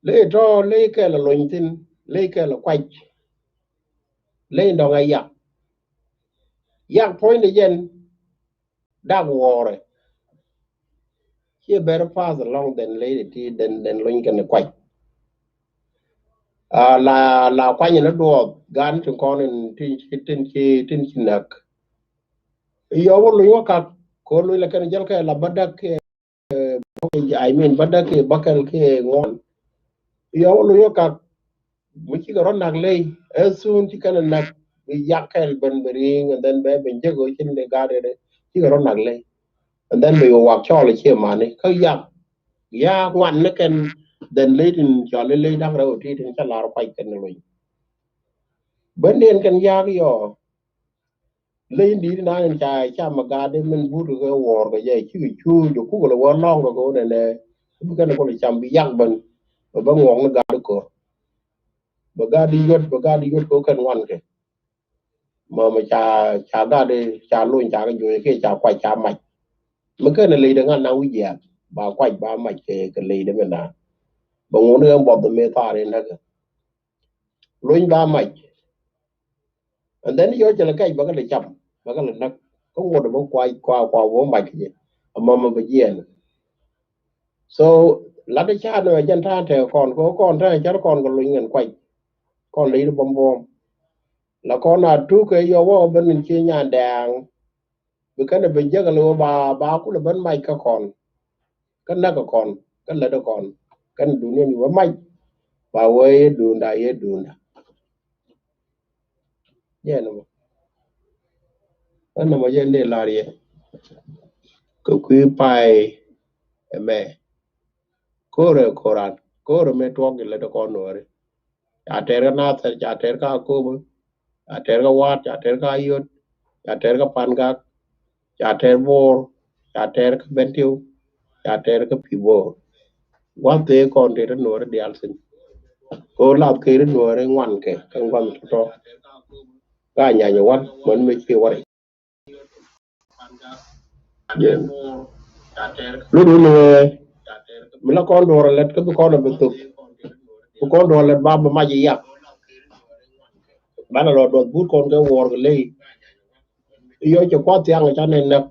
Ley tɔ, ley kɛl a lony thin, ley kɛl a kuac. Ley dɔ̱ŋ a yak. Yak puɔ̱ny di jɛn dak wuɔɔrɛ. Ciɛ bɛr path alɔŋ dɛn ley di ti dɛn, dɛn lony kɛn kuac. Ah, la, la kuany ni duɔɔth gan tin kɔn in tin, tin ci, tin ci näk. Yɔ wä luny wä kak, ko luny la kɛn jäl kɛ la bädäk kɛ, eh, I mean, bädäk kɛ bäkɛl kɛ ŋuan. Yɔ wä luny wä kak, mi cikɛ rɔ nak ley, ɛ sun ci kɛn nak, bi yak kɛl ben bi riŋ, and then bɛ ben jek wä cin de gat de, cikɛ rɔ nak ley. And then bi wä wak cɔl cie mani, kä yak, yak ŋuan ni kɛn, then ley tin cɔl ley da̱ŋ rɛw ti tin ca lar kuac kɛn luny. Ben den kɛn yak yɔ, Ley in di̱i̱t inan in ca, ca mi gaat in min but kɛ wuɔ̱ɔ̱r kɛ jɛ, cikɛ cuuc, jɛ kukɛ lɛ wä lɔ̱ŋ kɛ kɛ wä nɛnɛ. Bi kɛn kɛ lɛ cam bi yak ben. Bɛ bä ŋuɔk ni gaat in ko̱r. Bɛ gaat in yuɔt, bɛ gaat in yuɔt kɛ wä kɛn ŋuan kɛ. Mɛ, mɛ ca, ca gaat in, ca lony, ca kɛ jo̱o̱c kɛ, ca kuac, ca mac. Mi kɛn ley dee ŋa̱n na wi̱c jiath. Ba kuac, ba mac kɛ, kɛ ley dee mi naan. Bɛ ŋuɔk ni kɛ buɔth mi thaar in näkɛ. Lony ba mac. And then yɔ cɛ lɛ kɛc bä kɛ lɛ cam, bä kɛ lɛ näk. Kä ŋuɔ̱t bä kua, kua, kua wä mac kɛ jɛ. Amama bä jiɛn. So lat ca nɔ jɛn ta̱a̱ tɛ kɔn, kɛ kɔn ta̱a̱ cär kɔn kɛ lony ŋɛn kuac. Kɔn lɛ yit bɔm bɔm. La kɔn a tuk kɛ yɔ wä ben in ci nyan dɛɛŋ. Bi kɛn a ben jäk a lɛ wä ba, ba kulɛ ben mac kä kɔn. Kä näk kɔn, kä lät kɔn, kɛn dunia ni wä mac. Ba wee ye duunda, ye duunda. Jɛ ni mɔ. Kä ni mɔ jɛ ni lar yɛ. Kɛ kui̱ pay ɛmɛ. Ko̱rɛ ko̱ran, ko̱rɛ mɛ tuɔk ilɛ ti kɔn nuɔri. Ca tɛr kä Nathɛr, ca tɛr kä Akobo, ca tɛr kä Waat, ca tɛr kä Ayot, ca tɛr kä Pangak, ca tɛr Bor, ca tɛr kä Bentiu, ca tɛr kä Pibor. Gua̱th tëë kɔn tëë ti nuɔri diaal thin. Ko̱r lath keri nuɔri ŋuan kɛ, kä ŋuan tɔtɔ. Ka nyany wan, män mi ci wari. Lut wun wee mi la kɔn duɔr lɛt kä bi kɔn a bi thuk. Bi kɔn duɔr lɛt ba bi mac iyak. Banɛ lɔ duɔth but kɔn kɛ wuɔr kɛ ley. Iyɔ cɛ kuath thiaŋ ca nɛn nɛk.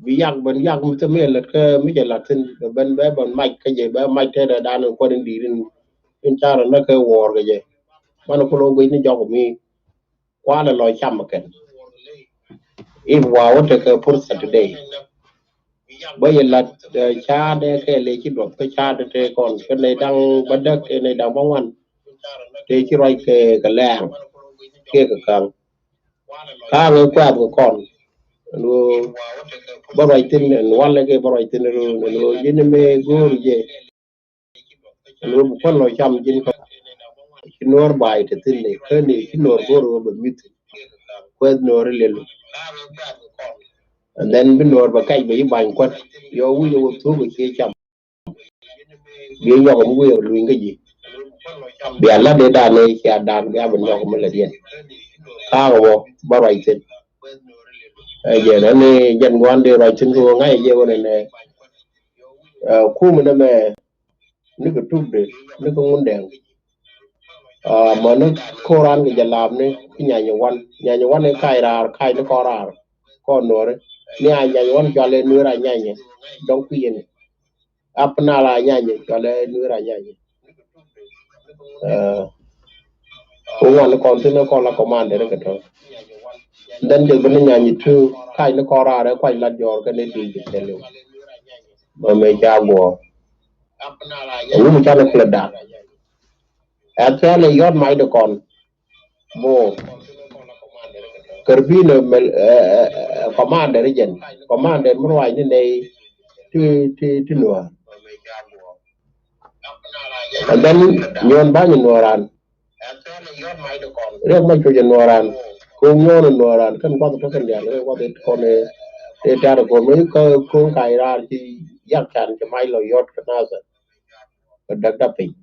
Bi yak ben yak mi thil mi lät kä mi jɛ lat thin bɛ ben bɛ ben mac kä jɛ bɛ mac te dɛ dan in kuat in di̱i̱t in in carɛ nä kɛ wuɔɔr kɛ jɛ. Banɛ kul wä guic ni jɔk mi kualɛ lɔ cam kɛn. If wa wä tekɛ pursa today bä yɛ lat ca̱a̱t dɛ kɛ lɛ ci duɔth kä ca̱a̱t dɛ te kɔn kä nɛ da̱ŋ bä däk kɛ nɛ da̱ŋ bä ŋuan. Te ci ruac kɛ kɛ lɛɛŋ kiɛ kɛ ka̱ŋ. Ka̱a̱ŋ i̱ kuɛth kɛ kɔn. Ɛn ɣöö bä ruac thi̱n ɛn walɛ kɛ bä ruac thi̱n rööŋ ɛn ɣöö ji̱n mëë go̱o̱r jɛ. Ɛn ɣöö bi kuän lɔ cam ji̱n kä ci nuɔ̱ɔ̱r ba̱a̱y te thi̱n ni kä ni ci nuɔ̱ɔ̱r go̱o̱r ɣöö bɛ mi̱th kuɛth nuɔ̱ɔ̱r ilelu. And then bi nuɔ̱ɔ̱r bɛ kɛc bɛ yi ba̱ny kuän yɔ wi̱c ɣöö thuuk kɛ cie cam. Biɛ nyɔk mi wëë luny kä ji̱. Bia lat dee dan ni cia dan bia bi nyɔk mi lät yɛn. Ka̱a̱k wä bä ruac thi̱n. Ɛ jɛn ɛn ni jɛn gua̱n dee ruac thi̱n kɛ wä ŋa̱c ɛ jɛ wä nɛ nɛ. Ɛ kum nɛ mɛ ni kɛ tuk dee ni kɛ ŋun dɛŋ. Ɛ mɛ ni ko̱ran kɛ jɛ laap ni ki nyany wan nyany wan ni kac raar kac ni kɔn raar kɔn nuɔri. Ni a nyany wan cual ɛ nuer a nyany dɔŋ kui̱ yɛn. Ap na la nyany cual ɛ nuer a nyany. Ɛ ŋuan ni kɔn thin ni kɔn la commander ni kɛ tɔ. Then jɛ bi ni nyany tu kac ni kɔn raar ɛ kuac lat jɔɔr kɛ ni dil jɛ tɛliw. Mɛ mɛ ca guɔ. Wun ca ni kulɛ dak. Ɛ thɛl ɛ yɔt mac di kɔn. Bo karbinɛ mɛl commander jɛn commander mi ruac ni nɛy ti ti ti nuɔr. And then nyuɔn ba̱ny nuɔran. Riɛk mac cuc nuɔran. Ko nyuɔn nuɔran kɛn kuath tɔ kɛn dial kɛn kuath kɔn. Ti tar kɔn mi kä ko kac rar ci yak can ci mac lɔ yɔt kɛ nasɛ. Kɛ däk dap piny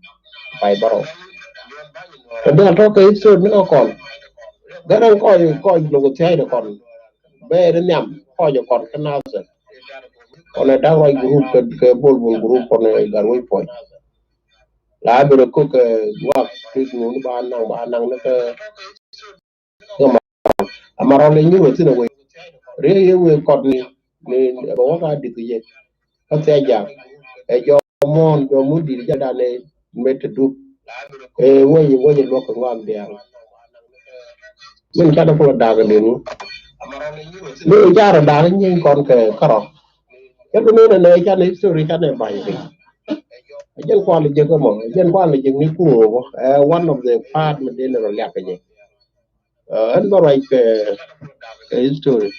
pay bärɔw. Kɛ däk tɔ̱ kɛ history ni kä kɔn. Gɛrɛn kɔc kɔc lok thia̱a̱c ni kɔn. Bɛɛr ni nhiam kɔc kɔn kä nasɛ. Kɔn ɛ da̱k ruac group kɛ bol bol group kɔn ɛ gat wec puɔ̱ny. La bi rɛ kok kɛ guak ti ŋuni ba naŋ ba naŋ ni kä Ama rɔl inyuur wä thin away. Riek ye wee kɔt ni ni bɛ wä ka di̱th yɛ. Kä thia jak ɛ jɔ muɔ̱ɔ̱n jɔ mun di̱t jɛ dan ɛ met te dup. Ɛ wä yi wä yi luɔk kɛ ŋɔak diaal. Min canɛ kulɛ dak ɛ den wu. Ni carɛ dak inyuur kɔn kɛ kärɔ. Cɛ bi ni nɛ nɛ canɛ history canɛ ba̱ny piny. Ɛ jɛn kual jek ɛmɔ ɛ jɛn kual jek ni kuŋ wä ɛ one of the part mi den rɔ liak kɛ jɛ. Ɛn bä ruac kɛ kɛ history.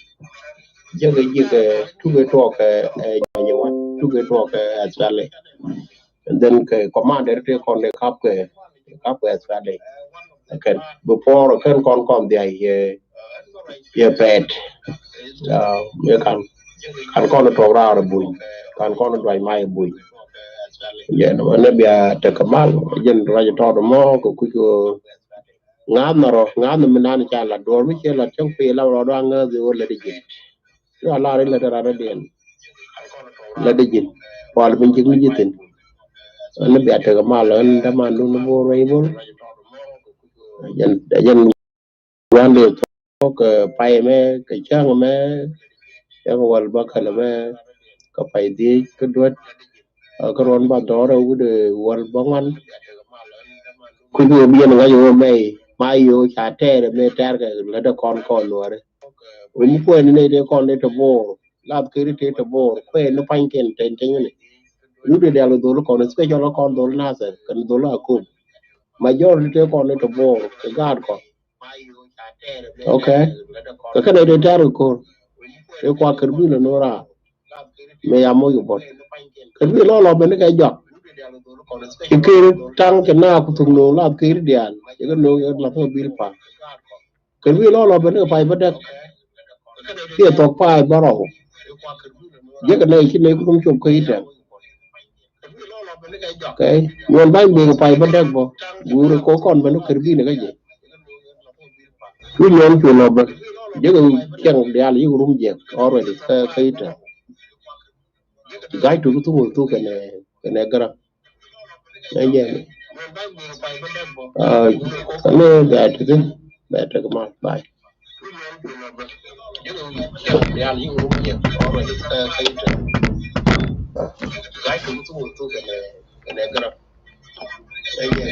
Jek ji̱ kɛ tukɛ tuɔk kɛ nyanyɛ wan tukɛ tuɔk kɛ Australia. And then kɛ commander ti kɔn dee kap kɛ kap kɛ Australia. Kɛn before kɛn kɔn kɔn dhiac yɛ yɛ pɛɛt. Yɛ kan kan kɔn tuɔk raar buny kan kɔn duac ma yɛ buny. Yɛn wä ni bia tekɛ mal jɛn ruac tɔɔt mɔ kɛ kuc kɛ Ŋa̱th nɔ rɔ ŋa̱th nɔ mi nan ca lat duɔ̱ɔ̱r mi ciɛ lat cäŋ pil lam rɔ dɔ̱a̱ŋ ŋäth i̱ ɣöö lät i̱ ji̱n. Cua lar i̱ lät i̱ rat i̱ diɛn. Lät i̱ ji̱n kual mi ji̱k mi ji̱ thi̱n. Ɣän i̱ bia tekɛ mal ɣän däman dun i̱ bo̱o̱r wec i̱ bo̱o̱r. Jɛn jɛn gua̱n dee thok kɛ pay mɛ kɛ cäŋ mɛ. Cäŋ wäl bä kälɛ mɛ kɛ pay dhiec kä duet. Kä ruɔ̱n ba dhɔrɛ wut wäl bä ŋuan. Kuc wee bi yɛn ŋa̱c wee mɛy ma yo̱o̱ ca tɛɛr mɛ tɛɛr kɛ lätdä kɔn kɔn nuɔ̱ɔ̱ri. Wee mi kuɛn ni nɛy tëë kɔn ni te bo̱o̱r lath keri tëë te bo̱o̱r kuɛn ni pa̱nykiɛn tɛn tɛn ni. Wut dee dial kɛ dhol kɔn special kɔn dhol nathɛ kɛn dhol akom. Majority tëë kɔn ni te bo̱o̱r kɛ gaat kɔn. Okay. Kɛ kɛn ɛ dee tɛɛr kɛ ko̱r. Ɛ kua kɛr bi lɛ no̱o̱ra. Mɛ ya moc kɛ bɔt kɛr bi lɔlɔ ben ni kɛ jɔak. Ci kɛr taŋ kɛ na ku thuk no̱o̱ŋ lath kɛr diaal cɛ kɛ no̱o̱ŋ kɛ lath kɛ bil pa. Kɛr bi lɔlɔ ben ni kɛ pay bä dɛk. Kiɛ thɔk pay bä rɔw. Jekɛ nɛy ci nɛy ku thum cop kä itɛm. Okay. Nyuɔn ba̱ny bek pay bä däk bä guuri ko kɔn bä ni kër bi ni kä jɛ. Cu nyuɔn cu lɔ bä jek cɛŋ diaal yik rum jek already kä kä itɛ. Ga̱c tuk thuk wä thuk kɛnɛ kɛnɛ gäräŋ. Nɛ jɛ ni. Aa kɛnɛ bɛ tek thin bɛ tek mal. Bye. Dial yiŋ rum yɛ ɔrɔ jɛ kä kä yitɛ. Gai kɛ mutu mutu kɛ nɛ kɛ nɛ gɛrɛ. Ɛ yɛ.